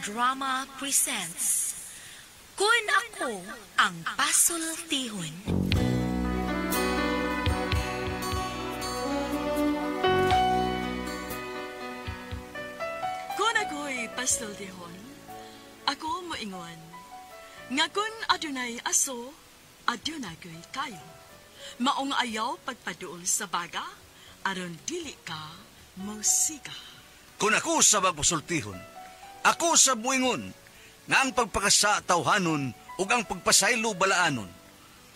RMN Drama presents Kun Ako Ang Pasultihon. Kun ako'y pasultihon, ako moingon, nga kun adunay aso, adunay ko'y kayo. Maong ayaw pagpaduol sa baga, aron dili ka mosiga. Kung ako sa magpasultihon, ako sa muingon, nga ang pagpakasa tawhanon ug ang pagpasaylo balaanon.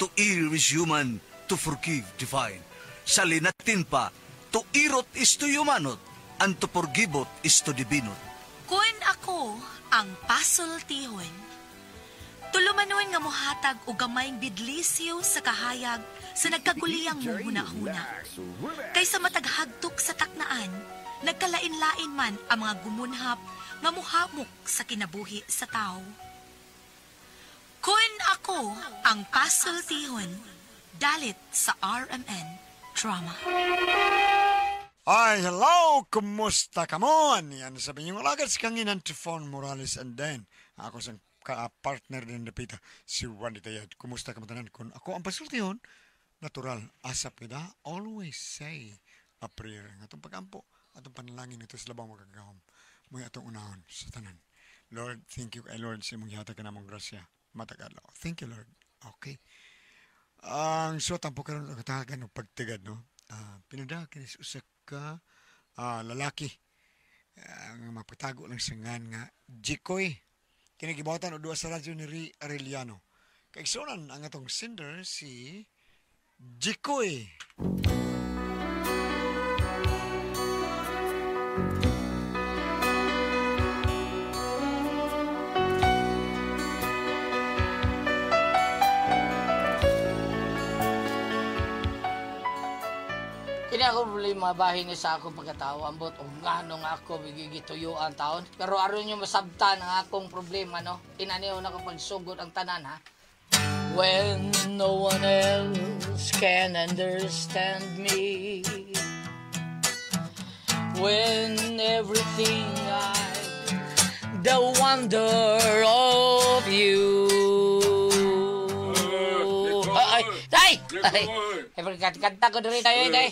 To err is human, to forgive divine. Sa linatin pa, to irot is to humanot, and to forgivot is to divinot. Kun ako ang pasultihon, tulumanon nga mohatag og gamayng bidlisyo sa kahayag sa nagkaguliyang muhuna-huna. Kaysa mataghagtok sa taknaan, nagkalain-lain man ang mga gumunhap nga muhamok sa kinabuhi sa tao. Kun ako ang pasultihon, dalit sa RMN Drama. Ay, hello! Kumusta ka mo? Yan sabi niyo, alagad sa kanginan Tifon Morales and then ako sang ka-partner din napita, si Juanita Yad. Kumusta ka mo tanan? Kung ako ang pasultihon, natural, asap kita, always say a prayer. Nga itong pag-ampo, atong panalangin ito sa labang magagahom. Mga atong unahon sa tanan. Lord, thank you kay Lord sa imong gihatag ka namong grasya. Matag-adlaw. Thank you, Lord. Okay. Ang suot ang karon ang katagan og pagtigad, no? Pinadagan kini sa usa ka lalaki. Ang mapatago lang sa ngan nga Jikoy. Kini gibuhatan og duha sa radyo ni Ri Arellano. Kaigsuonan ang atong sender si Jikoy. Kini ako problema bahin ni sa akong pagkatao ambot og ngano nga ako gigituyuan taon pero aron nyo masabtan ang akong problema no inaniw na ko pagsugod ang tanan ha. When no one else can understand me, when everything I the wonder of you. Ay, ay, ay, ay, kanta ko diri tayo, tay.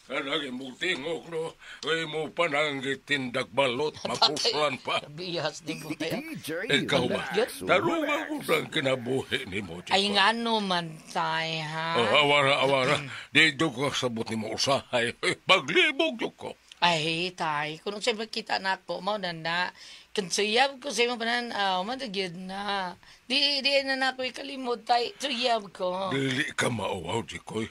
Kanang imong tingog, no? Ay mo pa nang gitindag balot, mapuslan pa. Biyas din ko tayo. Ikaw ba? Tarungan ko ng kinabuhi ni mo, Chico. Ay, nga no man, tay, ha? Oh, awara, awara. Dito ko sabot ni mo usahay. Paglibog yun ko. Ay, tay, kung sa'yo makita na ako, mao na na. Kansuyab ko sa imong pananaw, matagid na. Di na na ako ikalimot, tay. Suyab ko. Dili ka mauwaw, Chikoy.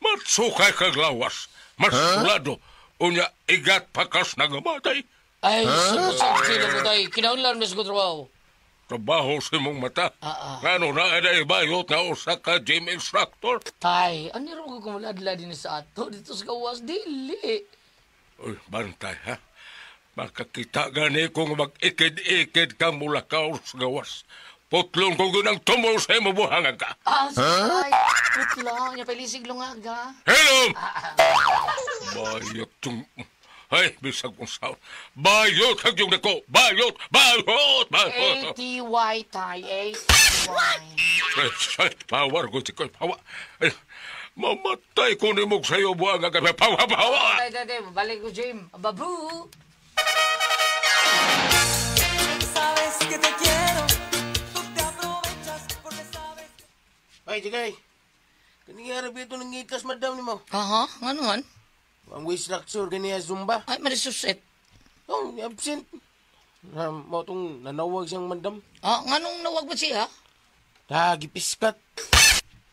Matsukay kag lawas. Masulado. Unya, igat pakas na ngamatay. Ay, huh? Sila ko, tay. Kinaunlan, mas ko trabaho. Trabaho sa imong mata. Ngano na ay bayot na usa ka gym instructor. Tay, ano rin ko kumuladla din sa ato? Dito sa kawas, dili. Uy, bantay, ha? Makakita gani kung mag-ikid-ikid kang mulakaw sa gawas. Putlong ko yun ang tumol sa imo buhangan ka. Ah, huh? Putlong. Niya pailisig lungaga. Hello! Bayot yung... Ay, bisag kong sound. Bayot ang yung nako. Bayot! Bayot! Bayot! A-T-Y, tay. A-T-Y. Ay, power ko, Chikoy. Power. Ay, mamatay ko ni mong sa'yo buhangan ka. Power, power! Tay, tay, tay. Balik ko, Jim. Babu! Ay, Jigay. Kaniyara ba ito nangitas, madam ni mo? Aha, ano man? Ang way structure, ganiya Zumba. Ay, marisusit. Oh, absent. Mo itong nanawag siyang madam. Ah, nganong nawag ba siya? Ah, gipiskat.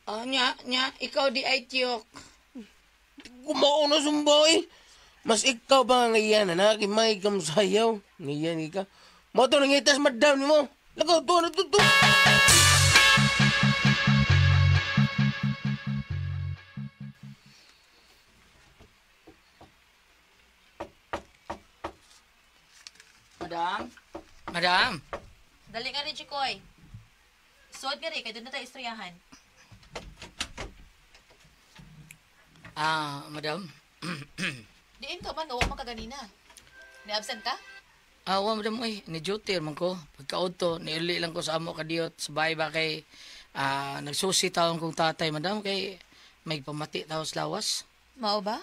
Ah, nya, ikaw di ay tiyok. Kumao na Zumba, eh. Mas ikaw ba nga ngayon, anak? Imay ka mo sayaw. Ngayon, ikaw. Mo ito nangitas, madam ni mo. Lagaw, to, na to, to. Madam? Madam? Dali nga rin, Chikoy. Suod nga rin, kay doon na tayo istoryahan. Ah, madam? Diin ka man, uwa man ka ganina. Ni-absent ka? Wa madam oy, ni duty man ko. Pagkaudto, niuli lang ko sa amo kadiyot sa bahay ba kay nagsusi taon kong tatay madam kay may pamati taon sa lawas. Mao ba?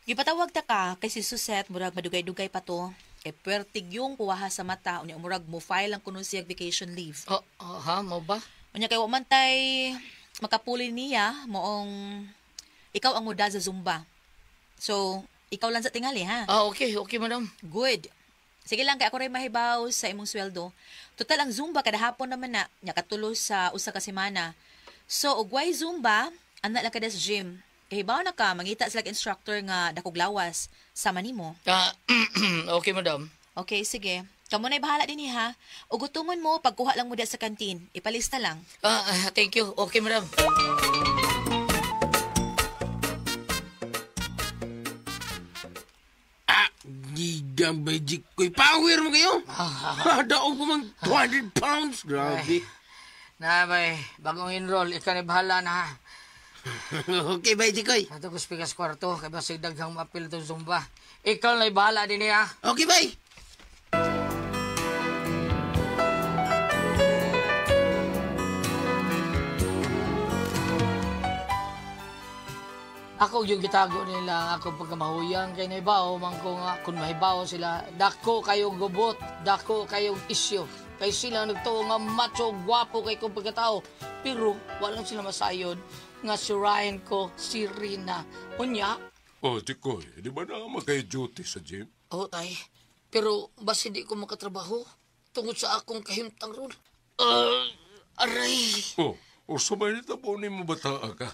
Gipatawag ta ka kay si Suzette murag madugay-dugay pa to. Kay puwertig yung kuwaha sa mata unya murag mo file lang kuno siya vacation leave. Oh, oh, ha, mao ba? Unya kay wa man tay makapuli niya moong ikaw ang muda sa Zumba. So, ikaw lang sa tingali ha. Ah, okay, okay madam. Good. Sige lang kay ako ray mahibaw sa imong sweldo. Total ang Zumba kada hapon naman na nya katulo sa usa ka semana. So, og way Zumba, ana lang kada sa gym. Kay hibaw na ka mangita sila instructor nga dakog lawas sama nimo. Ah, okay madam. Okay, sige. Kamo na'y bahala din ha. O gutomon mo, pagkuha lang mo sa kantin. Ipalista lang. Ah, thank you. Okay madam. Ah, gigang ba, Jikoy? Power mo kayo? Daog ko mang 200 pounds. Grabe. Na bay, bagong enroll, ikaw na bahala na ha. Okay, bye, Jikoy. Ato ko spikas kwarto, kay basig daghang mapil tong Zumba. Ikaw na bahala din niya. Okay, bye. Ako yung gitago nila, ako pagkamahuyang kay naibaw, man ko nga, kung mahibaw sila, dako kayong gubot, dako kayong isyo. Kay sila nagtuo nga macho, gwapo kay kong pagkatao. Pero walang sila masayod nga si Ryan ko, si Rina. Unya, Oh, Jikoy, di ba na makay duty sa gym? oh tay, pero basi di ko makatrabaho tungod sa akong kahimtang ron. Aray! Oh, o sabay nito po ni mo bata ka.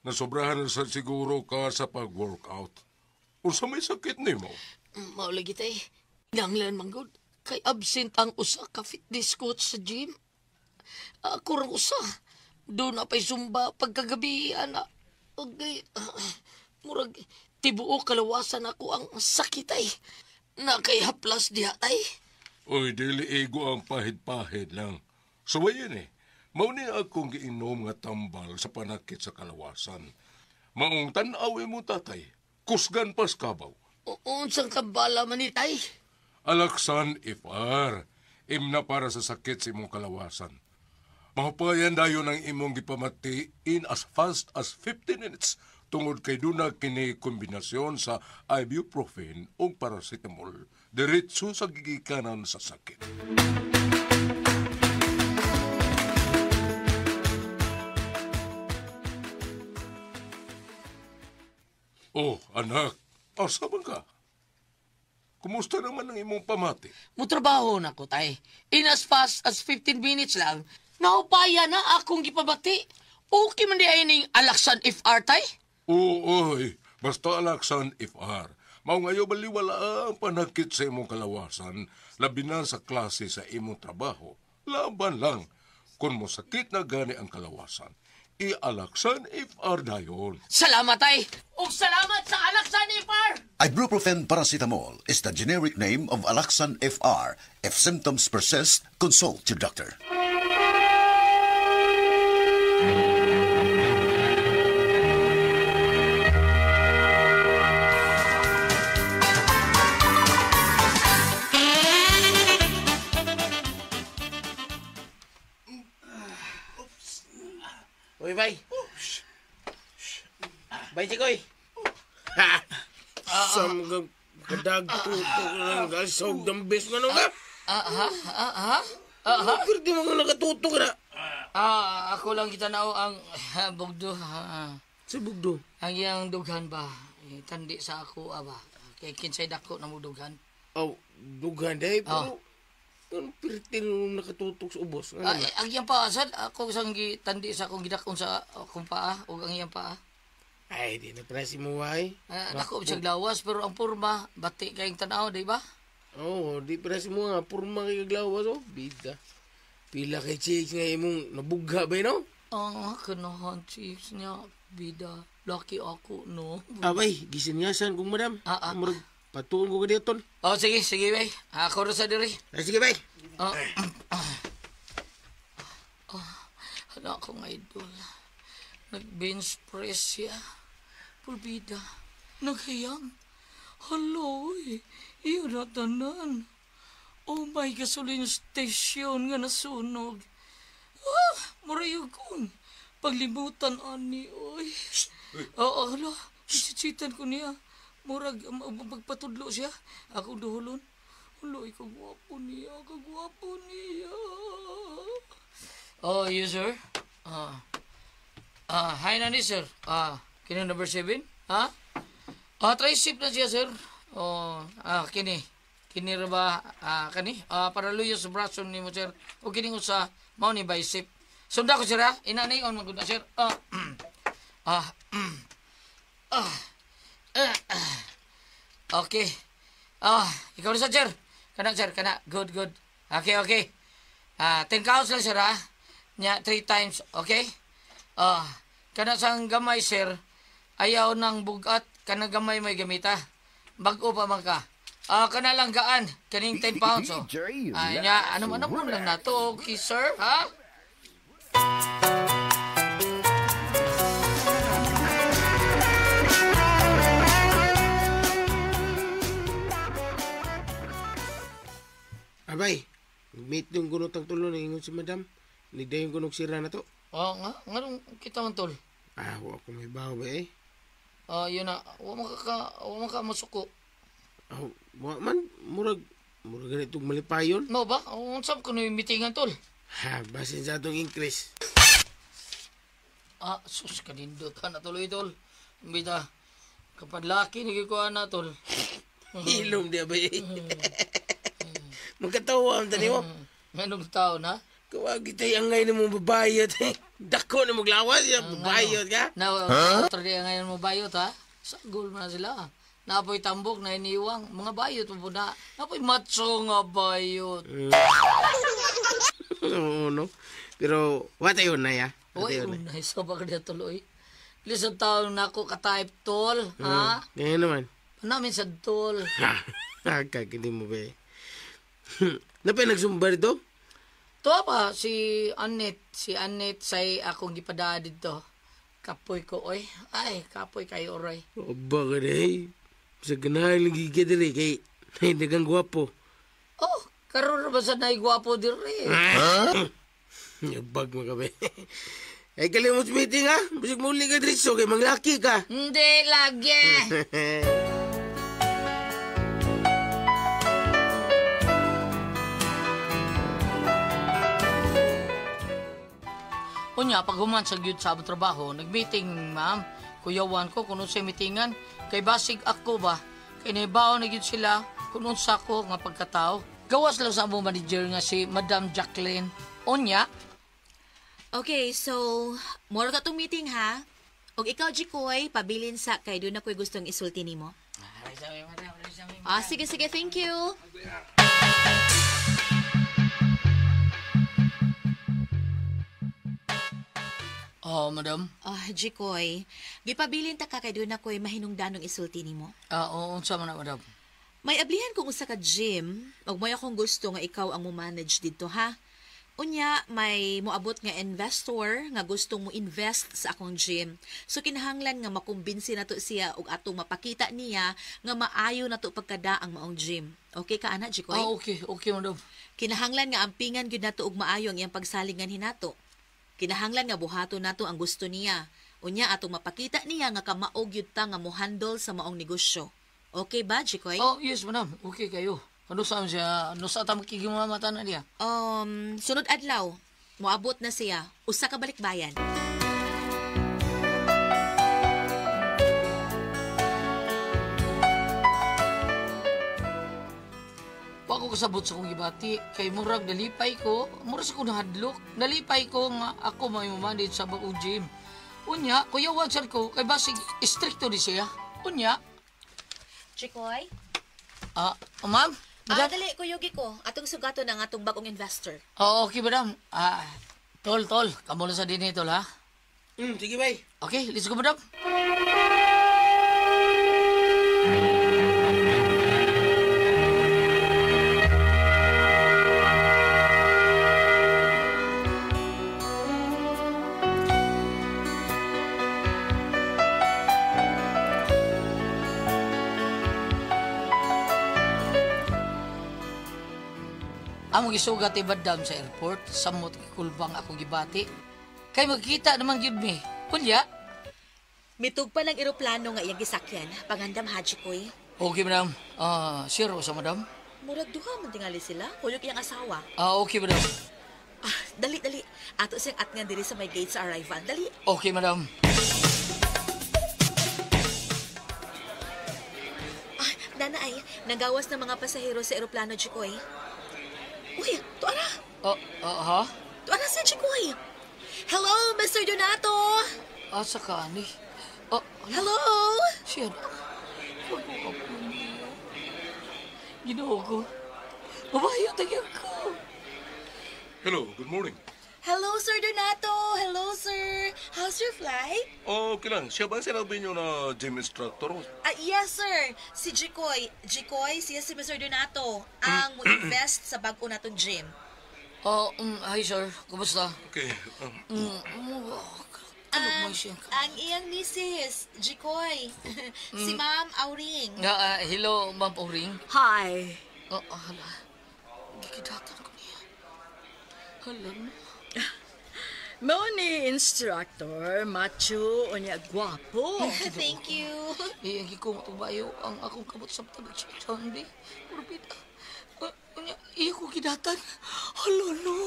Nasobrahan na sa siguro ka sa pag-workout. O sa may sakit nimo? Maulagi tay, nanglan manggod. Kay absent ang usa ka fitness coach sa gym. Ako rang usa. Doon na pa'y Zumba pagkagabi, ana. Okay, murag tibuok kalawasan ako ang sakit ay. Na kay haplas diha ay. Oy, dili ego ang pahid-pahid lang. Suwayin eh. Mao ni akong giinom nga tambal sa panakit sa kalawasan. Maong tan-aw mo tatay. Kusgan pas kabaw. Unsang tambala man ni tay? Alaksan FR. Imna para sa sakit sa imong kalawasan. Mahupayan dayon ang imong gipamati in as fast as 15 minutes tungod kay duna kini kombinasyon sa ibuprofen ug paracetamol diretso sa gigikanan sa sakit. Oh, anak, asa man ka? Kumusta naman ang imong pamati? Mutrabaho na ko, tay. In as fast as 15 minutes lang, naupaya na akong gipabati. Okay man di ay ning Alaksan FR, tay? Oo, oy, basta Alaksan FR. Mao ngayo baliwala ang panakit sa imong kalawasan, labi na sa klase sa imong trabaho. Laban lang, kung mosakit na gani ang kalawasan, i-Alaksan FR dayon. Salamat, tay! Ug salamat sa Alaksan FR! Ibuprofen paracetamol is the generic name of Alaxan FR. If symptoms persist, consult your doctor. Uy, bay. Bay, Jikoy. Ha! Sa mga kadagtutok ng gasog dambis nga nung ka. Ha? Ha? Ha? Pero di mga nakatutok na. Ako lang kita nao ang bugdo. Sa bugdo? Ang iyang dughan ba? Tandi sa ako, aba. Kay kinsay dako na mo dughan. Oh, dughan day, pero... Ano pirti nung nakatutok sa ubos? Ang iyang paa, sad, ako sang tandi sa akong gidakon sa akong paa, o ang iyang paa. Ay, di na pala si Muway. Dako siyang lawas, pero ang purma, bati kayong tanaw, di ba? Oo, di pala si Muway, purma kay kaglawas, oh. Bida. Pila kay chicks nga imong nabugha ba, no? Oo, kanahan chicks niya, bida. Lucky ako, no? Abay, gisinyasan kong madam. Murag, patuon ko ka dito. Oh, sige, sige, bay. Ako rin sa diri. Ay, sige, bay. Hala akong idol. Nag-bench press siya. Pulbida. Naghayang. Hello, iyo na tanan. Oh my gasoline station nga nasunog. Ah, murayo kong paglimutan ani, oy. Oo, hala, isitsitan ko niya. Murag, magpatudlo siya. Akong duhulon. Hala, kagwapo niya, kagwapo niya. Oh, you sir? Ah. Ah, hi na ni sir. Ah, kini number 7? Ha? Ah, tricep na siya sir. Oh, ah kini. Kini ra ba ah kani? Ah, para luyo sa braso nimo sir. O kining usa mao ni bicep. Sunda ko sir ha. Inanay on man gud na sir. Ah. Ah. Ah. Ah. Ah. Okay. Ah, ikaw na sa sir. Kana sir, kana. Good, good. Okay, okay. Ah, 10 counts lang sir ha. Nya 3 times, okay? Ah, kana sang gamay sir, ayaw ng bugat, kana gamay may gamita. Bag-o pa man ka. Ah, kana lang gaan, kaning 10 pounds oh. Ah, nya ano man ano lang nato, okay sir, ha? Abay, meet yung gunot ang tulo na ingon si madam. Nigdayon kunog sira na to. Oh, nga nganong kita man tol. Ah, wa ko may bawo ba eh. Ah, yun na, wa man ka masuko. Ah, wa man murag murag ganitong malipayon. No ba? Unsa ko ni meetingan tol? Ha, basin sa atong increase. Ah, sus kanindot ka na tuloy tol. Bita, kapadlaki ni ko ana tol. Ilom di abay. Magkatawa ang tani mo. Nganong tao na? Kawagi tayo ang ngayon mong babayot eh. Dako na maglawas ya, babayot ka. Na, huh? Otro di ngayon mo bayot ha? Sagol man na sila. Napoy tambok na iniwang. Mga bayot po na. Napoy matso nga bayot. Oo, no? Pero, wa tayo na ya. Wa Uy, tayo na. unay sa baka niya tuloy. Lisod taon na ako ka-type tol. Ha? Ngayon naman. Namin sa tol. Ha, kagindi mo ba eh. Napay nagsumba dito? Tuwa pa si Annette. Si Annette say akong gipadaan dito. Kapoy ko, oy. Ay, kapoy kayo, oray. O baka na eh. Sa ganahan lagi ka diri kay ay dagang gwapo. Oh, karon ra ba sa naigwapo diri? Huh? Yabag mo ka ba? Ay kalimot meeting ha. Basig muli ka dritso kay manglaki ka. Hindi lagi. Unya, pag human sa gyud sa among trabaho, nag-meeting, ma'am. Kuyawan ko kung unsay meetingan. Kay basig ako ba, kay nahibaw na gyud sila kung unsa ko nga pagkatao. Gawas lang sa among manager nga si Madam Jacqueline. Unya, Okay, so, moro ka tong meeting ha. Og ikaw, Jikoy, pabilin sa kay doon na ko'y gustong isulti nimo. Ah, sige, sige, thank you. Oh, madam. Ah, Jikoy, gipabilin ta ka kay doon na ko'y mahinungdanong isulti nimo. Ah, oo, unsa man na, madam. May ablihan kong usa ka gym, ug may akong gusto nga ikaw ang mo-manage didto ha. Unya, may moabot nga investor nga gustong mo-invest sa akong gym. So kinahanglan nga makumbinsi nato siya ug atong mapakita niya nga maayo nato pagkada ang maong gym. Okay ka ana, Jikoy? Ah, okay, okay, madam. Kinahanglan nga ampingan gyud nato og maayo ang iyang pagsalingan hinato. Kinahanglan nga buhaton nato ang gusto niya. Unya atong mapakita niya nga kamaog gyud ta nga mohandle sa maong negosyo. Okay ba, Jikoy? Oh, yes, madam. Okay kayo. Ano sa siya? Ano sa ta makigimamata na niya? Sunod adlaw, moabot na siya. Usa ka balikbayan. Wa ko kasabot sa akong gibati. Kay murag nalipay ko, murag sa ko nahadlok. Nalipay ko nga ako may mamanage sa bagong gym. Unya, kuyawan sir ko, kay basig stricto ni siya. Unya, Jikoy? ah, oh, ma'am? Ah, dali, kuyugi ko. Atong sugaton ang atong bagong investor. Oh, okay, madam. Ah, tol, tol, kamo na sa dinhi, tol, ha? Sige, bay. Okay, let's go, madam. Among gisugat ibadam sa airport, samot kulbang ako gibati. Kay magkita naman gyud mi. Kulya. Mitug pa lang eroplano nga iyang gisakyan. Pangandam ha, Jikoy. Okay, madam. Sure sa madam? Murag duha man tingali sila. Kuyog iyang asawa. Okay, madam. Dali, dali. Ato siyang atngan diri sa may gate sa arrival. Dali. Okay, madam. Nana ay, nanggawas ng mga pasahero sa eroplano, Jikoy. Uy, tuara! Ha? Tuara siya, Jikoy! Hello, Mr. Donato! Asa ka, ani? Hello? Siya na. Pag-uap ko niyo. Ginoo ko. Mabayo tayo ko. Hello, good morning. Hello, Sir Donato! Hello, sir! How's your flight? Okay lang. Siya ba ang sinabi niyo na gym instructor? Yes, sir. Si Jikoy. Jikoy, siya si Mr. Donato. Ang mo-invest sa bago natong gym. Hi, sir. Kumusta? Okay. Ang iyang misis, Jikoy. Si Ma'am Auring. Hello, Ma'am Auring. Hi. Hala. Gikidatan ko niya. Hala na. Mo ni instructor, macho, unya gwapo. Thank you. Ang gikong tubayo, ang akong kabot sa tabig siya. Hindi, purbita. Unya, iya ko gidatan. Hala no.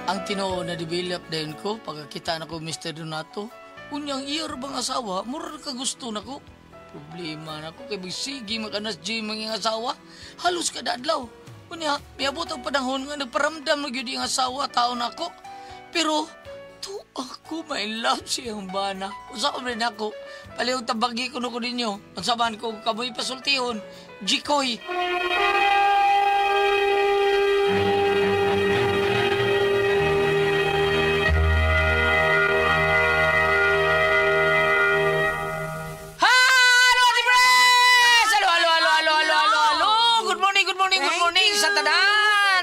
Ang tinuo na develop din ko pagkakita na ko Mr. Donato. Unyang iya bang asawa, mura ka gusto na ko. Problema na ko, kay sige makanas gym ang iyang asawa. Halos kada adlaw. Unya, miabot ang panahon nga nagparamdam na gyud iyang asawa, tao na ako. Pero, to ako may love siyang bana. Usa ko rin ako. Palihog tabagi ko no ko ninyo. Ang saban ko, kamoy pasultihon. Jikoy!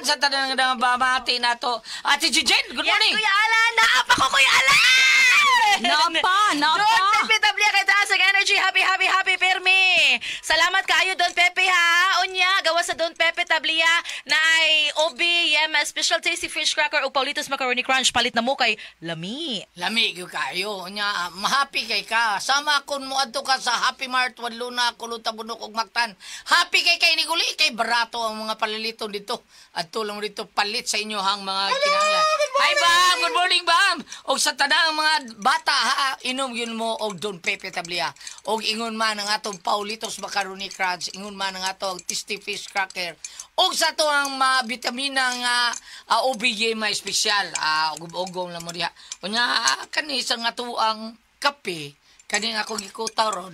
Sa tanan nga babati na to. Ate Jijen, good morning! Yes, Kuya Alan! Naapa ko, Kuya Alan! Naapa! Naapa! Don Pepe Tablia kay taas ang energy. Happy, happy, happy, pirmi! Salamat kaayo, Don Pepe, ha? Unya, gawa sa Don Pepe Tablia na ay OB, Yema, Special Tasty Fish Cracker o Paulitos Macaroni Crunch. Palit na mo kay Lami. Lami, gyud kayo. Unya, mahappy kay ka. Sama kun mo adto ka sa Happy Mart, Wanluna, Kuluta, Bunok ug Mactan. Happy kay kay ni Guli, kay barato ang mga paliliton dito. Adto lang dito palit sa inyo hang mga kinahanglan. Hi, Bam! Good morning, Bam! Og sa tanang mga bata, ha, inom yun mo og Don Pepe Tablia. Og ingon man ang atong Paulitos Macaroni Crunch, ingon man ang atong Tasty Fish Cracker. Og sa ato ang mga bitamina nga OBJ may espesyal, ugom-ugom lang mo diha. Unya kani sa nga ang kape, kani nga akong gikuta ron,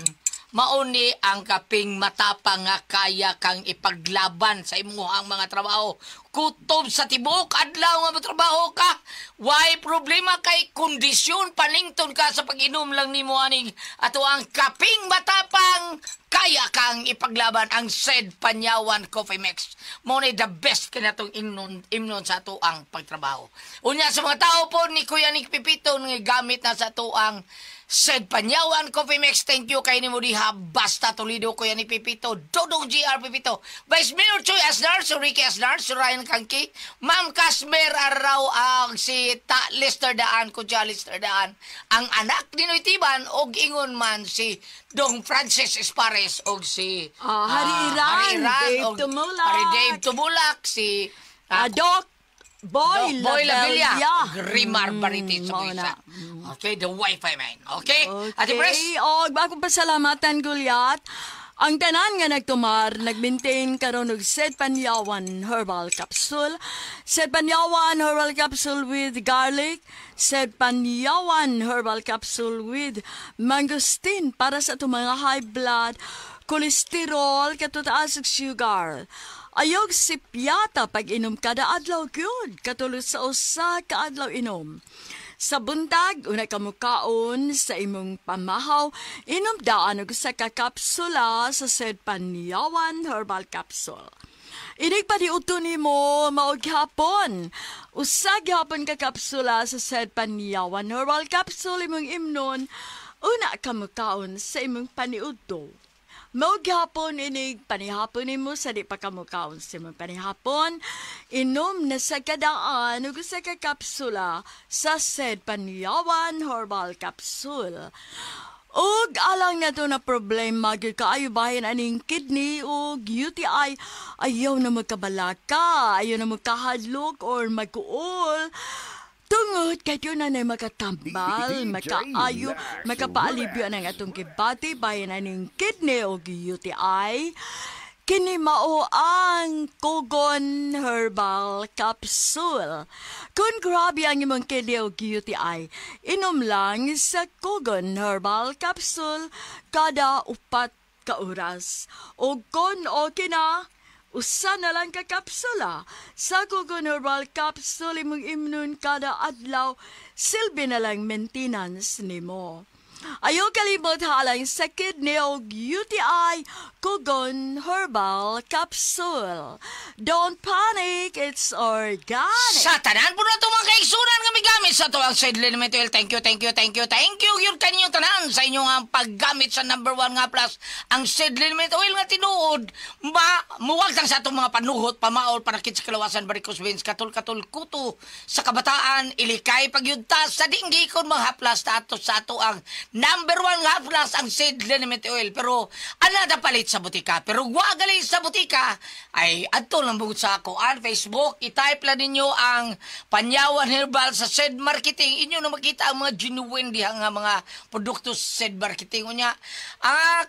mauni ang kaping matapang nga kaya kang ipaglaban sa imuhang mga trabaho. Kutob sa tibuok adlaw nga matrabaho ka. Why problema kay kondisyon panington ka sa pag-inom lang nimo aning ato ang kaping matapang kaya kang ipaglaban ang said Panyawan Coffee Mix. Mo ni the best kanatong imnon sa ato ang pagtrabaho. Unya sa mga tao po ni Kuya Nick Pipito nga gamit na sa ato ang said Panyawan Coffee Mix. Thank you kay nimo diha Basta Toledo, Kuya ni Pipito, Dodong GR Pipito, Vice Mayor Choy Asnar, si Ricky Asnar, si Ryan Kangki, Ma'am Casmer Araw, ang si Ta Lester Daan, Kuya Lester Daan, ang anak ni Noy Tiban, og ingon man si Dong Francis Espares, og si Hari Iran, Hari Iran, Dave og Tumulak. Hari Dave Tumulak, si Doc Boy Boy Labella. Grimar Bariti sa mao na. Okay, the Wi-Fi man. Okay? Okay. Ate Pres? Og akong pasalamatan, Gulyat. Ang tanan nga nagtumar, nagmaintain karon og Sed Panyawan Herbal Capsule. Sed Panyawan Herbal Capsule with garlic. Sed Panyawan Herbal Capsule with mangosteen para sa atong mga high blood, cholesterol, katutaas ug sugar. Ayog sipyata pag inom kada adlaw gyud, katulo sa usa ka adlaw inom. Sa buntag, una ka mukaon sa imong pamahaw, inom daan og usa ka kapsula sa Sed Panyawan Herbal Capsule. Inig paniudto nimo mao gihapon. Usa gihapon ka kapsula sa Sed Panyawan Herbal Capsule imong imnon una ka mukaon sa imong paniudto. Mao gihapon inig panihapon nimo sa di pa ka mukaon sa imong panihapon, inom na sa kadaan ug usa ka kapsula sa Sed Panyawan Herbal Capsule. Ug alang na to na problema gyud kaayo bahin aning kidney ug UTI, ayaw na magkabalaka, ayaw na magkahadlok or magkuol. Tungod kay yun na makatambal, makaayo, makapaalibyo ang atong gibati bahin aning kidney ug UTI. Kini mao ang Kogon Herbal Capsule. Kung grabe ang imong kidney o UTI, inom lang sa Kogon Herbal Capsule kada 4 ka oras. O kung okay na, usa na lang ka kapsula. Sa Kogon Herbal Capsule imong imnon kada adlaw, silbi na lang maintenance nimo. Ayaw kalimot halang sa kidney o UTI, Kogon Herbal Capsule. Don't panic, it's organic. Sa tanan po na ito mga kaigsunan nga migamit sa ito ang Sed Liniment Oil. Thank you, thank you, thank you, thank you. Yun kaninyong tanan sa inyong ang paggamit sa number 1 nga plus ang Sed Liniment Oil nga tinuod. Muwag lang sa itong mga panuhot, pamaol, panakit sa kalawasan, varicose veins, katul-katul, kuto sa kabataan, ilikay, pagyudta, sa dinggi kung mga haplas na ato sa ato ang number 1 nga plus ang Sed Liniment Oil. Pero anada palit sa butika. Pero wagali sa butika ay adto lang bugod sa ako ang Facebook. I-type lang ninyo ang Panyawan Herbal sa Sed Marketing. Inyo na makita ang mga genuine diha nga mga produkto sa Sed Marketing. Unya,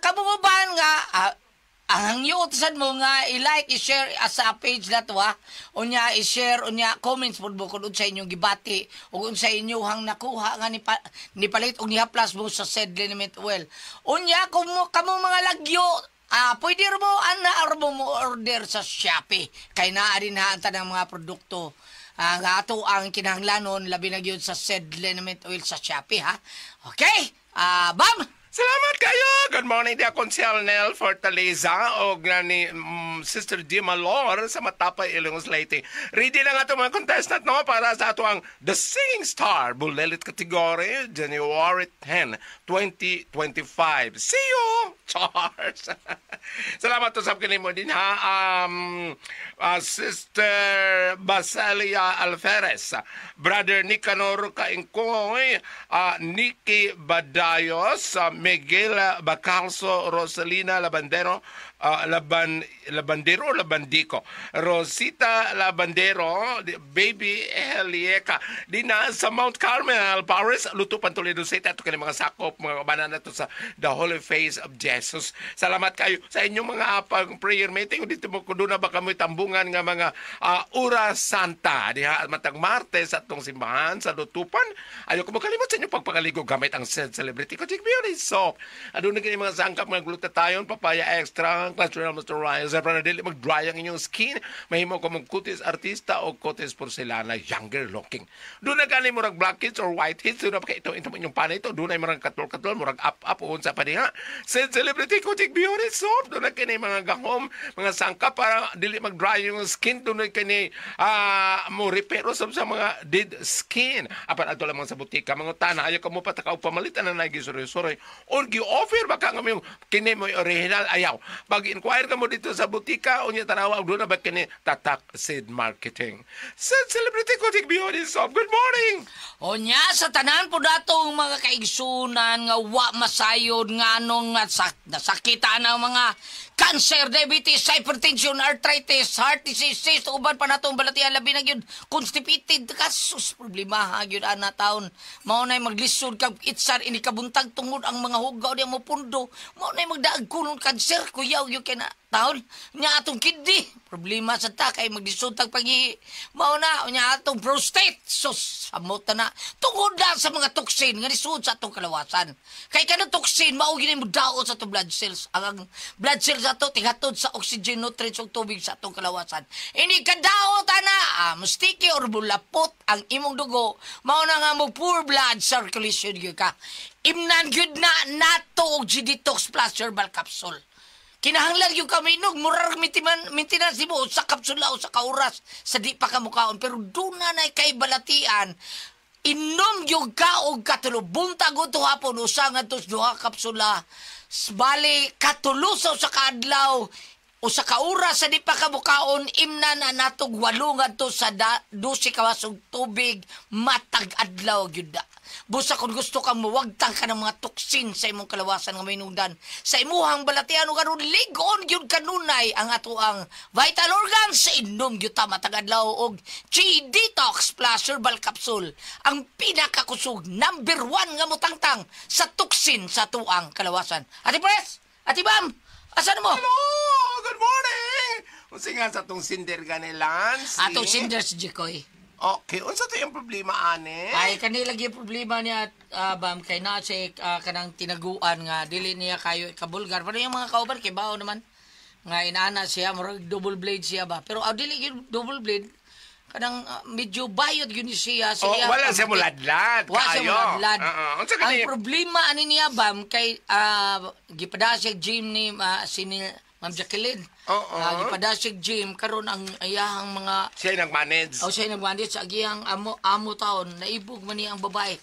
kabububan nga ang yutosan mo nga i-like, i-share sa page na to ha. Unya i-share, unya comments pud mo kung unsa inyong gibati ug unsa inyong nakuha nga nipalit og nihaplas mo sa Sed Liniment Oil. Unya kung kamo mga lagyo, pwede mo ana mo order sa Shopee kay naa din ha ang tanang mga produkto. Nga ato ang kinahanglanon labi na gyud sa Sed Liniment Oil sa Shopee ha. Okay? Bam! Salamat kayo! Good morning, dear Consel Nel Fortaleza o ni Sister G. Malor sa Matapay, Ilongos, Leyte. Ready na nga itong mga contestant, no, para sa ato ang The Singing Star Bulelit category, January 10, 2025. See you! Charles! Salamat to sa mo din ha. Sister Baselia Alferez, Brother Nicanor Kaingkoy, Nikki Badayos, Miguel Bacalso, Rosalina Labandero, Labandero Labandico, Rosita Labandero, Baby Helieka, di na sa Mount Carmel, Paris, Lutupan, Toledo City, ato kini mga sakop, mga banana to sa The Holy Face of Jesus. Salamat kayo sa inyong mga pag-prayer meeting. Dito mo kuno na ba kami tambungan nga mga Ura Santa diha matag Martes sa atong simbahan sa Lutupan. Ayaw ko makalimot sa inyong pagpakaligo gamit ang Sed Celebrity Kojic Beauty Soap. Aduna kini mga sangkap mga glutathione, papaya extra, natural moisturizer para dili mag-dry ang inyong skin. Mahimo ko mong kutis artista o kutis porcelana, younger looking. Doon na gani murag blackheads or whiteheads, doon na pa ito inyong panay ito, doon ay murag katol-katol, murag up-up o unsa pa diha. Sed Celebrity Kojic Beauty Soap, doon na kini mga gahom, mga sangkap para dili mag-dry yung skin, doon na kini mo repair usab sa mga dead skin. Apan adto lamang sa butika, mga tana, ayaw ka mo patakaw pamalitan na nagisuroy-suroy or gi-offer baka nga mo kini mo original, ayaw. Pag-inquire ka mo dito sa butika, unya tanawa, doon na ba kini tatak Sed Marketing. Sed Celebrity Kojic Beauty Soap. Good morning! Unya, sa tanan po datong mga kaigsunan nga wa masayod nga anong nasakita na mga cancer, diabetes, hypertension, arthritis, heart disease, cyst, uban pa natong balatian, labi na gyud constipated, kasus problema ha gyud ana taon. Mao nay maglisod kag itsar ini kabuntag tungod ang mga hugaw diya mo pundo. Mao nay magdaag kunon cancer kuyaw gyud kay na taon. Nya atong kidney, problema sa ta kay maglisod tag paghihi. Mao na nya atong prostate, sus samot na tungod na sa mga toxin nga nisud sa atong kalawasan. Kay kanang toxin mao gini mo daot sa atong blood cells. Ang blood cells ato tihatod sa oxygen, nutrients ug tubig sa atong kalawasan. Ini kadaot ana, mustiki or bulapot ang imong dugo, mao na nga mo poor blood circulation gyud ka. Imnan gyud na nato og G-Detox Plus Herbal Capsule. Kinahanglan yung kami inog, murag maintenance mo usa kapsula usa ka oras sa di pa ka mukaon, pero duna na kay balatian. Inom yung ka og katulo, buntag o hapon usa ngadto sa duha kapsula. Bali katulo sa usa ka adlaw, usa ka oras sa di pa ka mukaon, imna na natog 8 ngadto sa 12 ka wasog tubig matag adlaw gyud na. Busa kung gusto kang mawagtang ka ng mga toksin sa imong kalawasan nga mainungdan sa imuhang balatian ug aron lig-on gyud kanunay ang atoang vital organs, sa inom gyud ta matag adlaw og Chi Detox Plus Herbal Capsule, ang pinakakusog number 1 nga mutangtang sa toksin sa atuang kalawasan. Ate Pres, Ate Bam, asa na mo? Hello! Good morning! Unsa nga sa atong sinder gani, Lance? Atong sinder si Jikoy. Okay, unsa to yung problema, ane? Ay, kanila gyud problema niya, Bam, kay naa siya kanang tinaguan nga dili niya kayo ikabulgar. Pero yung mga kauban kay bao naman nga inaana siya, murag double blade siya ba. Pero dili gyud double blade, kanang medyo bayot gyud ni siya. Oh, wala siya muladlad. Wala siya muladlad. Unsa Ang kani? problema ani niya, Bam, kay gipada siya gym ni si Ma'am Jacqueline. Oo. Gipada siya gym karon ang iyahang mga Siya yung nag-manage. O siya nag-manage sa agiyang amo taon, naibog man niya ang babae.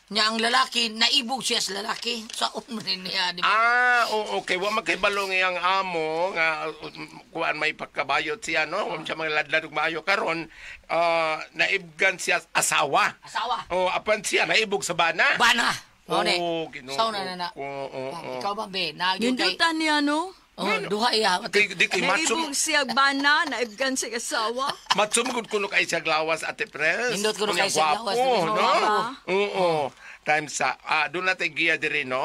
Niya ang lalaki, naibog siya sa lalaki. Saon man niya, di ba? Ah, oo, okay. Wa magkahibalo nga iyang amo nga kuan may pagkabayot siya, no? Wa siya mga ladlad ug maayo karon, naibgan siya asawa. Asawa. Oh, apan siya naibog sa bana. Bana. Oo, Oh, Ginoo. Saon na na. Oo. Ikaw ba, be? Naagyo kay... Nindutan niya, no? Oh, duha iya. Kay di kay matso Naibog siya bana, naibgan siya asawa. matso mo gud kuno kay siya glawas, Ate Pres. Nindot kuno Unya, kay siya glawas, gwapo, dili no? mo. Oo. Time sa doon natin giya diri, no?